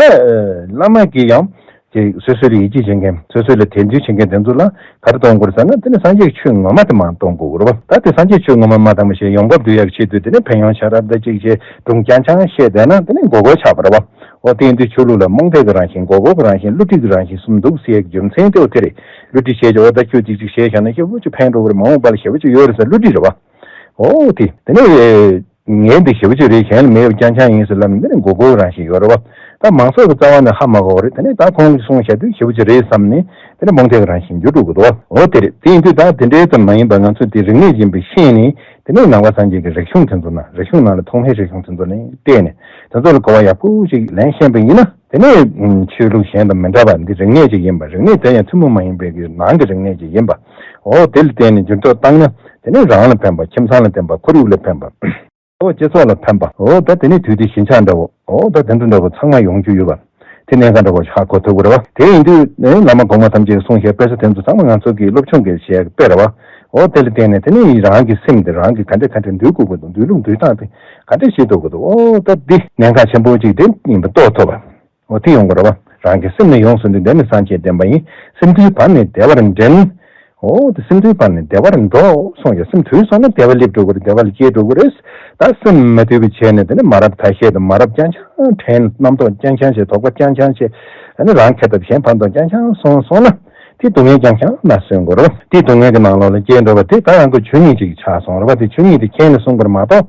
བླ་མ་གིས་ཡང་ཅིག་སོ་སོ་ལ་ཡིད་ཆེས་བྱེད་མཁན། སོ་སོ་ལ་དད་འདུན་བྱེད་མཁན་དེ་ཚོ་ལ་ག་རེ་གཏོང་དགོས་རེད་ཟེར་ན། དེ་ནི་སངས་རྒྱས་ཀྱི་ཆོས་ངོ་མ་དེ་མར་གཏོང་དགོས་རེད་བ། ད་དེ་སངས་རྒྱས་ཆོས་ངོ་མ་མ་གཏོང་བ་བྱས་ཡོང་འབབ་སྒྲུབ་ཡག་ཆེད་དུ་དེ་ནི་ཕན་ཡོན་ཆ་རབ་དང་གཅིག་བྱས་སྒྲུང་རྐྱང་རྐྱང་བཤད་བསྡད་ན་དེ་ནི་མགོ་སྐོར་ཆགས་པ་རེད་བ། འོ་དེ་ཡིན་དུས་ཆོས་ལུགས་ལ་རྨོངས་དད་ཀྱི་རང་བཞིན། མགོ་སྐོར་གྱི་རང་བཞིན། བསླུ་བྲིད་ཀྱི་རང་བཞིན་གསུམ་འདུག་ཟེར་ཡག་རྒྱུ་མཚན་དེ་འོ་དེ་རེད། བསླུ་བྲིད་བྱས་ཀྱི་འོ་ད་ཁྱོད་ཅིག་ཅིག་བྱས་བཞག་ན་ཞེ་པོ་ཅིག་ཕན་འགྲོ་གི་རེད། མ་འོངས་པ་ལ་ཞེ་པོ་ཅིག་ཡོད་རེད་ཟེར་བསླུ་བྲིད་རེད་བ། འོ་དེ་དེ་ནི། ངའི་འདི་ཞེ་པོ་ཅིག་རེད། གཞན་ལ་མེད་པ་རྐྱང་རྐྱང་ཡིན་ཟེར་ལབ་ནས་འདི་ནི་མགོ་སྐོར་རང་བཞིན་ཡོད་རེད་བ། ད་མང་ཚོགས་ཀྱི་རྩ་བ་ནས་ཧ་མ་གོ་བ་རེད། དེ་ནས་ད་ཁོང་གིས་གསུངས་བཞག་དུས་ཞེ་པོ་ཅིག་རེད་བསམ་ནས་དེ་ནས་རྨོངས་དད་ཀྱི་རང་བཞིན་འགྱུར་འགྲོ་གི་འདུག་འོ་དེ་རེད། དེ་ཡིན་དུས་ད་དེ་འདྲའི་ཙམ་མ་ཡིན་པར་ང་ཚོས་དེ་རིག་གནས་ཡིན་པས་ཤེས་ནས་དེ་ནས་ནང་པ་སངས་རྒྱས་ཀྱི་རིག་གཞུང་དེ་ཚོ་ན། རིག་གཞུང་ནང་ལ་ཐོགས་མེད་རིག་གཞུང་དེ་ཚོ་ནས་བལྟས་ནས་དེ་ཚོ་ལ་གོ་བ་ཡག་པོ་ཞིག་ལེན་ཤེས་པ་ཡིན་ན། དེ་ནས་ཆོས་ལུགས་གཞན་དང་མི་འདྲ་བ་འདི་རིག་གནས་ཅིག་ཡིན་པ། རིག་གནས་དེ་ཡང་ཐུན་མོང་མ་ཡིན་པའི་གི་ནང་གི་རིག་གནས་ཅིག་ཡིན་པ། འོ་དེ་ལ་བརྟེན་ནས་འགྱུར་ལྡོག་བཏང་ན་དེ་ནས་རང་ལ་ཕན་པ། ཁྱིམ་ཚང་ལ་ཕན་པ། ཁོར་ཡུག་ལ་ཕན་པ། ཨོ་སྤྱི་ཚོགས་ལ་ཕན་པ། ཨོ་ད་དེ་ནས་དུས་བདེ་ཞེན་ཆགས་འདྲ་བོ། ཨོ་ད་དེ་འདྲ་འདྲ་བོ་ཚང་མ་ཡོང་རྒྱུ་ཡོད་པ། དེ་གནད་འགག་འདྲ་བོ་ཧ་གོ་ཐུབ་ཀྱི་རེད་བ། དེ་ཡིན་དུས་ནི་བླ་མ་གོང་མ་ཐམས་ཅད་ཀྱིས་གསུངས་བཞག་དཔེ་ཆ་དེ་ཚོ་ཚང་མ་ང་ཚོ་གི་སློབ་སྦྱོང་གི་བྱེད་ཡག་དཔེ་རེད་བ། ཨོ་དེ་ལ་བརྟེན་ནས་དེ་ནས་རང་གི་སེམས་དེ་རང་གིས་ག་འདྲས་ག་འདྲས་འདུལ་དགོས་ཀྱི་འདུག་འདུལ་ལུགས་འདུལ་སྟངས་དེ་ག་འདྲས་བྱེད་ཐུབ་ཀྱི་འདུག་ཨོ་ད་འདི་གནད་འགག་ཆེན་པོ་གཅིག་དེ་ཡིན་པ་རྟོགས་ཐུབ་པ། འོ་དེ་ཡོང་དགོས་རེད་བ། རང་གི་སེམས་ནི་ཡོངས་སུ་འདུལ། དེ་ནི་སངས་རྒྱས་བསྟན་པ་ཡིན། སེམས་འདུལ་བར་ནི་བདེ་བར་འདྲེན། འོ་དེ་སེམས་འདུལ་བར་ནི་བདེ་བར་འགྲོ་གསུངས་ཀྱང་། སེམས་དུལ་སོང་ན་བདེ་བ་སླེབས་འགྲོ་གི་རེད། བདེ་བ་ལ་སྐྱེས་འགྲོ་གི་རེད། ད་སེམས་མ་དུལ་བའི་བྱས་ནས་དེ་ནི་མ་རབས་ཐ་ཤལ་དང་མ་རབས་རྐྱང་རྐྱང་དྲན། རྣམ་རྟོག་རྐྱང་རྐྱང་བྱས། དོགས་པ་རྐྱང་རྐྱང་བྱས། ཨ་ནི་རང་ཁ་ཐབས་གཞན་ཕན་ཐོགས་རྐྱང་རྐྱང་སོང་སོང་ན། དེ་སྡུག་བསྔལ་རྐྱང་རྐྱང་ལ་སོན་དགོས་རེད་བ། དེ་སྡུག་བསྔལ་གྱི་ནང་ལོགས་ལ་སྐྱེས་འགྲོ་བ་དེ་ད་རང་གི་ཆོས་ཉིད་ཅིག་ཆགས་སོང་རེད་བ། དེ་ཆོས་ཉིད་དེ་མཁྱེན་ནས་གསུངས་པ་རེད་མ་གཏོགས།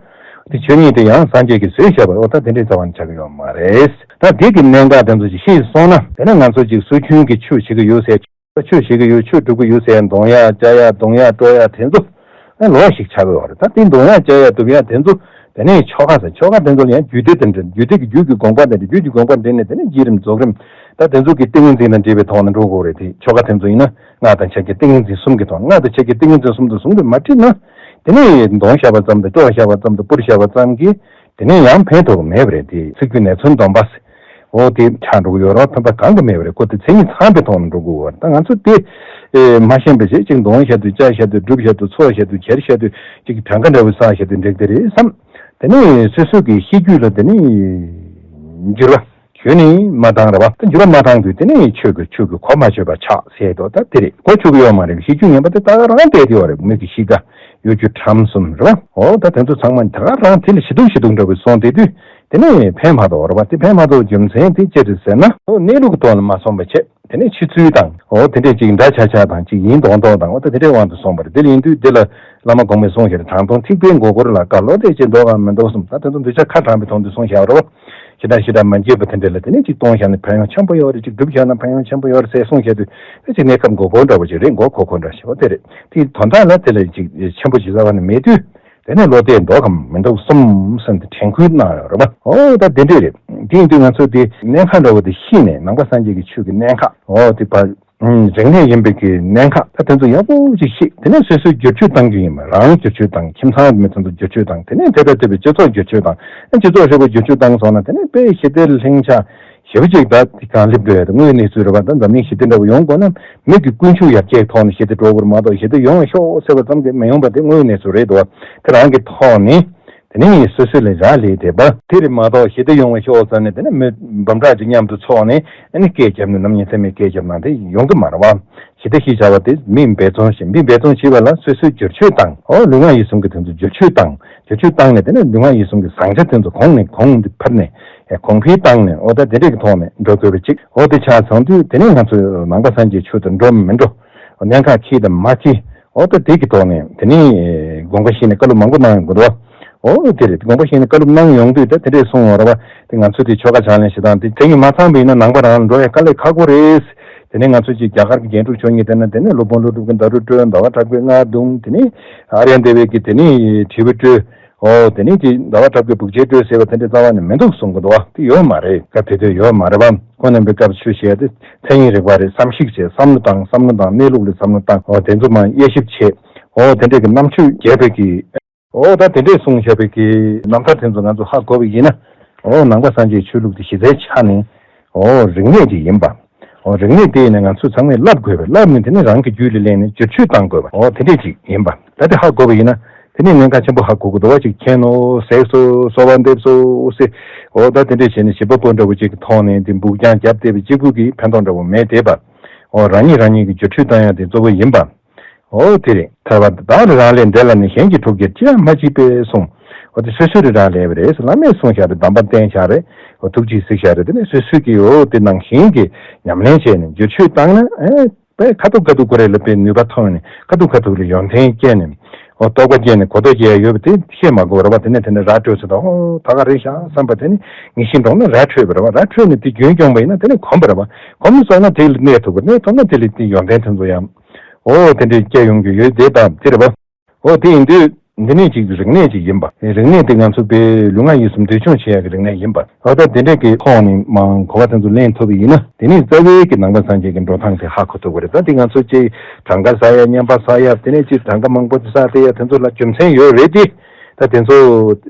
དེ་ཆོས་ཉིད་དེ་ཡང་སངས་རྒྱས་ཀྱིས་བཟོས་བཞག་པ། འོ་ད་དེ་འདྲའི་རྩ་བ་ནས་ཆགས་ཀྱི་ཡོད་མ་རེད། ད་དེ་གི་གནད་འགག་དེ་ཚོ་ཅིག་ཤེས་སོང་ན། དེ་ནས་ང་ཚོ་ཅིག་སྲོལ་རྒྱུན་གྱི་ཆོས་བྱེད་ཀྱི་ཡོད་ཟེར། ཆོས་བྱེད་ཀྱི་ཡོད། ཆོས་སྒྲུབ་ཀྱི་ཡོད་ཟེར། འདོན་ཡག་བཅའ་ཡག་འདོན་ཡག་སྤྲོ་ཡག་དེ་ཚོ་ཨ་ལོགས་ཤིག་ཆགས་ཀྱི་ཡོད་རེད། ད་དེ་འདོན་ཡག་བཅའ་ཡག་སྒྲུབ་ཡག་དེ་ཚོ་དེ་ནས་ཆོ་ག་ཟེར། ཆོ་ག་དེ་ཚོ་ལ་ཡང་རྒྱུད་སྡེ་དེ་འདྲ། རྒྱུད་སྡེ་གི་རྒྱུད་ཀྱི་དགོངས་པ་དེ་འདྲ། རྒྱུད་ཀྱི་དགོངས་པ་འདྲེས་ནས་དེ་ནས་བསྐྱེད་རིམ་རྫོགས་རིམ། ད་དེ་ཚོ་གི་ཏིང་ངེ་འཛིན་དང་འབྲེལ་བའི་ཐོག་ནས་འགྲོ་དགོས་རེད། དེ་ཆོ་ག་དེ་ཚོ་ཡིན་ན་སྔགས་དང་ཕྱག་རྒྱ་ཏིང་ངེ་འཛིན་གསུམ་གྱི་ཐོག་ནས། སྔགས་དང་ཕྱག་རྒྱ་ཏིང་ངེ་འཛིན་གསུམ་དང་ཟུང་དུ་མ་འཁྲིལ་ན། དེ་ནས་འདོན་བཞག་པ་ཙམ་དང་སྤྲོ་བཞག་པ་ཙམ་དང་སྤུར་བཞག་པ་ཙམ་གྱིས་དེ་ནས་ཡང་ཕན་ཐོགས་མེད་པ་རེད། དེ་ཚིག་བརྒྱུད་ནས་མཚོན་སྡོམ་པ། འོ་དེ་ཆགས་འགྲོ་གི་ཡོད་རེད་བ། ཕན་པ་གང་གི་མེད་པ་རེད། ཁོ་དེ་མཚན་ཉིད་ཚང་བའི་ཐོག་ནས་འགྲོ་དགོས་པ་རེད། ད་ང་ཚོ་དེ་ཨེ་མ་ཤེས་པ་བྱས་ཅིག་འདོན་བཞག་དུས། བཅའ་བཞག་དུས། སྒྲུབ་བཞག་དུས། འཚོ་བཞག་དུས། གྱེར་བཞག་དུས། ཅིག་གྲངས་ཀ་འདྲ་བོ་བསགས་བཞག་དུས་འགྲིག་དེ་རེད་བསམ། དེ་ནས་སོ་སོ་གི་ཤེས་རྒྱུད་ལ་དེ་ནས་འགྱུར་བ་ཁྱོན་ནས་མ་བཏང་རེད་བ། ད་འགྱུར་བ་མ་བཏང་དུས་དེ་ནས་ཆོས་ཀྱི་ཆོས་ཀྱི་གོ་མ་ཆོད་པ་ཆགས་ཟེར་དོ། ད་དེ་རེད། གོ་ཆོད་ཀྱི་ཡོད་མ་རེད། ཤེས་རྒྱུད་ངན་པ་དེ་ད་ག་རང་བསྡད་དེ་ཡོད་རེད། མིག་གི་ཤེས་ཀ་གཡོ་སྒྱུ་ཁྲམ་གསུམ་རེད་བ། འོ་ད་དེ་ཚོ་ཚང་མ་ད་ག་རང་དེ་ལ་ཞེ་སྡུག་ཞེ་སྡུག་འདྲ་བོ་སོང་བསྡད་དུས་དེ་ནས་ཕན་མ་ཐོགས་རེད་བ། དེ་ཕན་མ་ཐོགས་རྒྱུ་མཚན་དེ་ཅི་རེད་ཟེར་ན། འོ་གནས་ལུགས་ཀྱི་ཐོག་ལ་མ་སོང་བ་བྱས། དེ་ནས་ཕྱི་ཚུལ་དང་། འོ་དེ་འདྲས་ཅིག་འདྲ་ཆགས་ཆགས་དང་། ཅིག་ཡིན་མདོག་མདོག་དང་། འོ་ད་དེ་འདྲའི་དབང་དུ་སོང་བ་རེད། དེ་ལ་ཡིན་དུས་འདི་ལ་བླ་མ་གོང་མས་གསུངས་བཞག་པའི་དྲང་དོན་ཐེག་པའི་མགོ་སྐོར་ལ་དཀའ། བློ་གཏད་ཅིང་ལྡོག་པར་མི་འདོར་གསུངས། ད་དེ་ཚོ་འདོད་ཆགས་ཁ་དྲངས་པའི་དོན་དུ་གསུངས་བཞག་པ་རེད། ཞེ་དྲག་ཞེ་དྲག་མ་འགྱོད་པ་དེ་འདྲ་ལ་དེ་ནས་ཅིག་གཏོང་བཞག་ན་ཕན་ཡོན་ཆེན་པོ་ཡོད་རེད། ཅིག་སྒྲུབ་བཞག་ན་ཕན་ཡོན་ཆེན་པོ་ཡོད་རེད་ཟེར་གསུངས་བཞག་དུས། དེ་ཅིག་གནས་སྐབས་མགོ་སྐོར་འདྲ་བོ་ཅིག་རེད། མགོ་འཁོར་འཁོར་འདྲ་ཞིག་འོ་དེ་རེད། དེ་དོན་དག་ལ་དེ་ལ་ཅིག་ཆེན་པོ་ཅིག་རྩ་བ་ནས་མེད་དུས། དེ་ནས་བློ་གཏད་འདོགས་གམ་མི་འདོགས་གསུམ་གསུམ་དེ་དྲན་སྐུལ་གནང་ཡོད་རེད་པ། འོ་ད་དེ་འདྲས་རེད། དེ་ཡིན་དུས་ང་ཚོ་དེ་གནད་འགག་འདྲ་བོ་དེ་ཤེས་ནས། ནང་པ་སངས་རྒྱས་ཀྱི་ཆོས་ཀྱི་གནད་འགག་འོ་དེ་བ། རིག་གནས་ཡིན་པའི་གི་གནད་འགག་ད་དེ་ཚོ་ཡག་པོ་ཅིག་ཤེས། དེ་ནས་སོ་སོས་བསྒྱུར་བཅོས་གཏང་རྒྱུ་ཡིན་པ། རང་བསྒྱུར་བཅོས་བཏང་། ཁྱིམ་ཚང་མི་ཚང་ཚོ་བསྒྱུར་བཅོས་བཏང་། དེ་ནས་དེ་དང་དེ་བའི་སྤྱི་ཚོགས་བསྒྱུར་བཅོས་བཏང་། ཨ་སྤྱི་ཚོགས་ཧྲིལ་པོ་བསྒྱུར་བཅོས་བཏང་སོང་ན། དེ་ནས་དཔེ་ཞི་བདེ་ལྷིང་འཇགས་ཞེ་པོ་ཅིག་ད་དེ་གང་སླེབས་འགྲོ་ཡ་དེ་དངོས་ཡོད་གནས་ཚུལ་རེད་པ། ད་འཛམ་གླིང་ཞི་བདེ་འདྲ་བོ་ཡོང་དགོས་ན། མི་གི་ཀུན་སྤྱོད་ཡར་རྒྱས་ཐོག་ནས་ཞི་བདེ་འགྲོ་དགོས་རེད་མ་གཏོགས། ཞི་བདེ་ཡོང་བའི་ཤོག་ཟེར་བ་ཙམ་གྱིས་མི་ཡོང་པ་དེ་དངོས་ཡོད་གནས་ཚུལ་རེད་འདུག་བ། དེ་རང་གི་ཐོག་ནས་དེ་ནས་སོ་སོ་ལ་རག་ལས་བསྡད་པ་དེ་རེད་མ་གཏོགས། ཞི་བདེ་ཡོང་བའི་ཤོག་ཟེར་ནས་དེ་ནས་མི་འབུམ་ཕྲག་ཅིག་མཉམ་དུ་ཚོགས་ནས་ཨ་ནི་སྐད་རྒྱབ་ནས། ནམ་ཉིན་མཚན་མོའི་སྐད་རྒྱབ་ན་དེ་ཡོང་གི་མ་རེད་བ། ཞི་བདེ་ཞེས་བྱ་བ་དེ་མིས་འབད་བརྩོན་བྱེད། མིས་འབད་བརྩོན་བྱེད་པ་ལ་སོ་སོས་བསྒྱུར་བཅོས་བཏང་། ཨོ་ལུས་ངག་ཡིད་གསུམ་གྱི་དོན་དུ་བསྒྱུར་བཅོས་བཏང་། བསྒྱུར་བཅོས་བཏང་ནས་དེ་ནས་ལུས་ངག་ཡིད་གསུམ་གྱི་བཟང་ཆ་དེ་ཚོ་གོང་ནས་གོང་དུ་འཕེལ་ནས། གོང་འཕེལ་བཏང་ནས་འོ་ད་དེ་འདྲས་ཀྱི་ཐོག་ནས་འགྲོ་དགོས་པ་ཅིག་འོ་དེ་ཆགས་སོང་དུས་དེ་ནས་ང་ཚོས་ནང་པ་སངས་རྒྱས་ཆོས་དང་འགྲོ་མི་འགྲོ། གནད་འགག་འཁེལ་དང་མ་འཁེལ། འོ་ད་དེ་གི་ཐོག་ནས་དེ་ནས་དགོངས་པ་བཞེས་ནས་བཀའ་སློབ་མང་པོ་གནང་ཡོང་གི་འདུག་འོ་དེ་རེད། དགོངས་པ་བཞེས་ནས་བཀའ་སློབ་གནང་ཡོང་དུས་ད་དེ་འདྲས་གསུངས་ཡོང་ར་བ། དེ་ང་ཚོས་དེ་ཆོ་ག་ཕྱག་ལེན་བྱེད་སྟངས་དེ་དེ་གཉིས་མ་ཚང་བ་ཡིན་ན་ནང་པ་རང་ལ་འགྲོ་ཡ་དཀའ་ལས་ཁག་པོ་རེད། དེ་ནས་ང་ཚོས་ཅིག་རྒྱ་གར་གྱི་རྒྱན་དྲུག་མཆོག་གཉིས་བསྟེན་ན་དེ་ནས་སློབ་དཔོན་ཀླུ་སྒྲུབ་ཀྱི་ཟླ་གྲོགས་སྤྲོད། ཟླ་བ་གྲགས་པའི་རྔ་བརྡུང་། དེ་ནས་ཨཱརྱ་དེ་བའི་གི་དེ་ནས་དྲིལ་བུ་སྤྲོད། འོ་དེ་ནས་ཅིག་ཟླ་བ་གྲགས་པའི་འབུགས་བྱེད་སྤྲོད་ཟེར་བ་དེ་འདྲ་རྩ་བ་ནས་མི་འདུག་གསུང་གི་འདུག་བ། དེ་ཡོད་མ་རེད། སྐབས་དེ་དུས་ཡོད་མ་རེད་བ། ཁོང་རྣམ་པའི་སྐབས་ཆོས་བཤད་དེ་མཚན་ཉིད་རིག་པ་རེད། བསམ་གཞིག་བྱས། བསམ་བློ་བཏང་། བསམ་བློ་བཏང་། གནས་ལུགས་ལ་བསམ་བློ་བཏང་། འོ་དེ་ཚོ་མར་དབྱེ་ཞིབ་བྱས། འོ་དེ་འདྲས་ཀྱི་རྣམ་དཔྱོད་རྒྱས་པའི་གི་འོ་ད་དེ་འདྲས་གསུངས་བཞག་པའི་གི་རྣམ་ཐར་དེ་ཚོ་ང་ཚོ་ཧ་གོ་བ་ཡིན་ན། འོ་ནང་པ་སངས་རྒྱས་ཆོས་ལུགས་དེ་གཞི་རྩའི་ཆ་ནས་འོ་རིག་གནས་ཅིག་ཡིན་པ། འོ་རིག་གནས་དེ་ཡིན་ན་ང་ཚོས་ཚང་མས་བསླབ་དགོས་པ། བསླབ་ནས་དེ་ནས་རང་གི་རྒྱུད་ལ་ལེན་ནས་བསྒྱུར་བཅོས་བཏང་དགོས་པ། འོ་དེ་འདྲས་ཅིག་ཡིན་པ། ད་དེ་ཧ་གོ་བ་ཡིན་ན་དེ་ནས་གནད་འགག་ཆེན་པོ་ཧ་གོ་གི་འདུག་བ། ཅིག་མཁྱེན་ནོ་ཟེར་སོ་གསོལ་བ་འདེབས་སོ་ཟེར། འོ་ད་དེ་འདྲས་བྱས་ནས་བྱིས་པ་པོ་འདྲ་བོ་ཅིག་གི་ཐོག་ནས་དེ་འབུག་རྐྱང་རྒྱབ་བསྡད་པ་གཅིག་པུ་གིས་ཕན་ཐོགས་འདྲ་བོ་མེད་བསྡད་པ། འོ་རང་ཉིད་རང་ཉིད་ཀྱི་བསྒྱུར་བཅོས་བཏང་ཡ་དེ་གཙོ་བོ་ཡིན་པ། འོ་དེ་རེད། ཐར་པ་བདག་ལ་རག་ལས་འདས་ལ་ནི། གཞན་གྱིས་གྲུབ་ཀྱང་ཅི་ཡང་མ་མཆིས་པས་གསུངས། འོ་དེ་སོ་སོ་རེ་རག་ལས་པ་རེད་ཟེར་བླ་མས་གསུངས་བཞག་རེད། གདམས་པ་བསྟན་བཞག་རེད། འོ་ཐུགས་རྗེས་གཟིགས་བཞག་རེད། དེ་ནས་སོ་སོ་གིས་འོ་དེ་ནང་བཞིན་གྱི་ཉམས་ལེན་བྱས་ནས་བསྒྱུར་བཅོས་བཏང་ན་ཨེ་དཔེ་ཁ་ཐུག་ཁ་ཐུག་ཁོ་རེ་ལ་དཔེ་ནུས་པ་ཐོན་ནས་ཁ་ཐུག་ཁ་ཐུག་ལ་ཡོན་ཏན་སྐྱེས་ནས། འོ་རྟོགས་པ་སྐྱེས་ནས་གོ་རྟོགས་སྐྱེ་ཡ་ཡོད་པ་དེ་ཤེས་མ་དགོས་རེད་བ། དེ་ནས་དེ་ནས་ར་སྤྲོད་ཚེ་དང་འོ་ད་ག་རེད་ཤག་བསམ་པ་དེ་ནི་ངེས་ཤེས་འདྲོངས་ན་ར་འཕྲོད་པ་རེད་བ། ར་འཕྲོད་ནས་དེ་རྒྱུན་སྐྱོང་བ་ཡིན་ན་དེ་ནས་གོམས་པ་རེད་བ། གོམས་སོང་ན་དེ་ལ་གནས་ཐུབ་པ། གནས་ཐུབ་ན་དེ་ལ་དེ་ཡོན་ཏན་དེ་ཚོ་ཡང་། འོ་དེ་འདྲའི་སྐྱེ་ཡོང་རྒྱུ་ཡོད་དེ་དང་དེ་རེད་པ། འོ་དེ་ཡིན་དུས་འདི་ནས་ཅིག་རིག་གནས་ཅིག་ཡིན་པ། རིག་གནས་དེ་ང་ཚོ་བོད་ལུས་ངག་ཡིད་གསུམ་འདུལ་སྦྱོང་བྱེད་ཡག་གི་རིག་གནས་ཡིན་པ། འོ་ད་དེ་འདྲས་ཀྱི་ཐོག་ནས་མང་གོ་བ་དེ་ཚོ་ལེན་ཐུབ་པ་ཡིན་ན་དེ་ནས་རྩ་བའི་གི་ནང་པ་སངས་རྒྱས་ཀྱི་འགྲོ་སྟངས་དེ་ཧ་གོ་ཐུབ་པ་རེད། ད་དེ་ང་ཚོ་ཅིག་གྲངས་ཀ་ཟ་ཡ་བསྙེན་པ་ཟ་ཡ་དེ་ནས་ཅིག་གྲངས་ཀ་མང་པོ་ཟ་བསྡད་ཡ་དེ་ཚོ་ལ་རྒྱུ་མཚན་ཡོད་རེད་དེ། ད་དེ་ཚོ་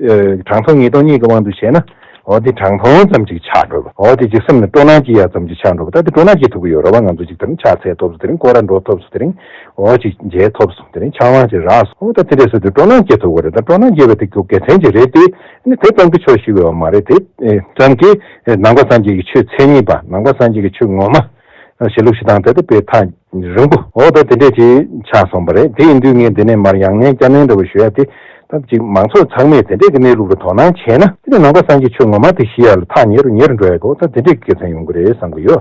ཨ་གྲངས་ཐོ་ངེས་དོན་གཉིས་ཀྱི་དབང་དུ་བྱས་ན། འོ་དེ་གྲངས་ཐོ་ཙམ་ཅིག་ཆགས་འགྲོ་བ། འོ་དེ་ཅིག་སེམས་ནས་སྤྲོ་སྣང་སྐྱེ་ཡ་ཙམ་ཅིག་ཆགས་འགྲོ་བ། ད་དེ་སྤྲོ་སྣང་སྐྱེ་ཐུབ་ཀྱི་ཡོད་རེད་བ། ང་ཚོ་ཅིག་དེ་རིང་ཕྱག་འཚལ་ཐུབ་སོང་། དེ་རིང་སྐོར་ར་འགྲོ་ཐུབ་སོང་། དེ་རིང་འོ་ཅིག་མཇལ་ཐུབ་སོང་། དེ་རིང་ཕྱག་དབང་ཅིག་རག་སོང་། འོ་ད་དེ་འདྲས་སོང་དུས་སྤྲོ་སྣང་སྐྱེ་ཐུབ་ཀྱི་རེད། ད་སྤྲོ་སྣང་སྐྱེ་བ་དེ་རྒྱུ་དགེ་མཚན་ཅིག་རེད་དེ། ཨ་ནི་དེ་ཙམ་གྱིས་ཆོག་ཤེས་པ་མ་རེད་དེ། ཨེ་ཙམ་གྱིས་ཨེ་ནང་པ་སངས་རྒྱས་ཀྱི་ཆོས་མཚན་ཉིད་པ། ནང་པ་སངས་རྒྱས་ཀྱི་ཆོས་ངོ་མ། གཞི་ལུགས་ཤིག་དང་དེ་ལྟ་བུའི་ཐག་རིང་པོ། འོ་ད་དེ་འདྲས་ཅིག་ཆགས་སོང་བ་རེད། དེ་ཡིན་དུས་ངས་འདི་ནས་མར་ཡང་ནན་བསྐྱར་ནན་འདྲ་བོ་ཞུ་ཡ་དེ། ད་ཅིག་མང་ཚོགས་ཚང་མས་དེ་འདྲས་ཀྱི་གནས་ལུགས་ལ་དོ་སྣང་བྱས་ན་དེ་ནས་ནང་པ་སངས་རྒྱས་ཆོས་ངོ་མ་དེ་ཤེས་ཡ་ལ་ཐག་ཉེ་རུ་ཉེ་རུ་འགྲོ་ཡ་གོ། ད་དེ་འདྲས་ཀྱི་དགེ་མཚན་ཡོང་གི་རེད་བསམ་གྱི་ཡོད།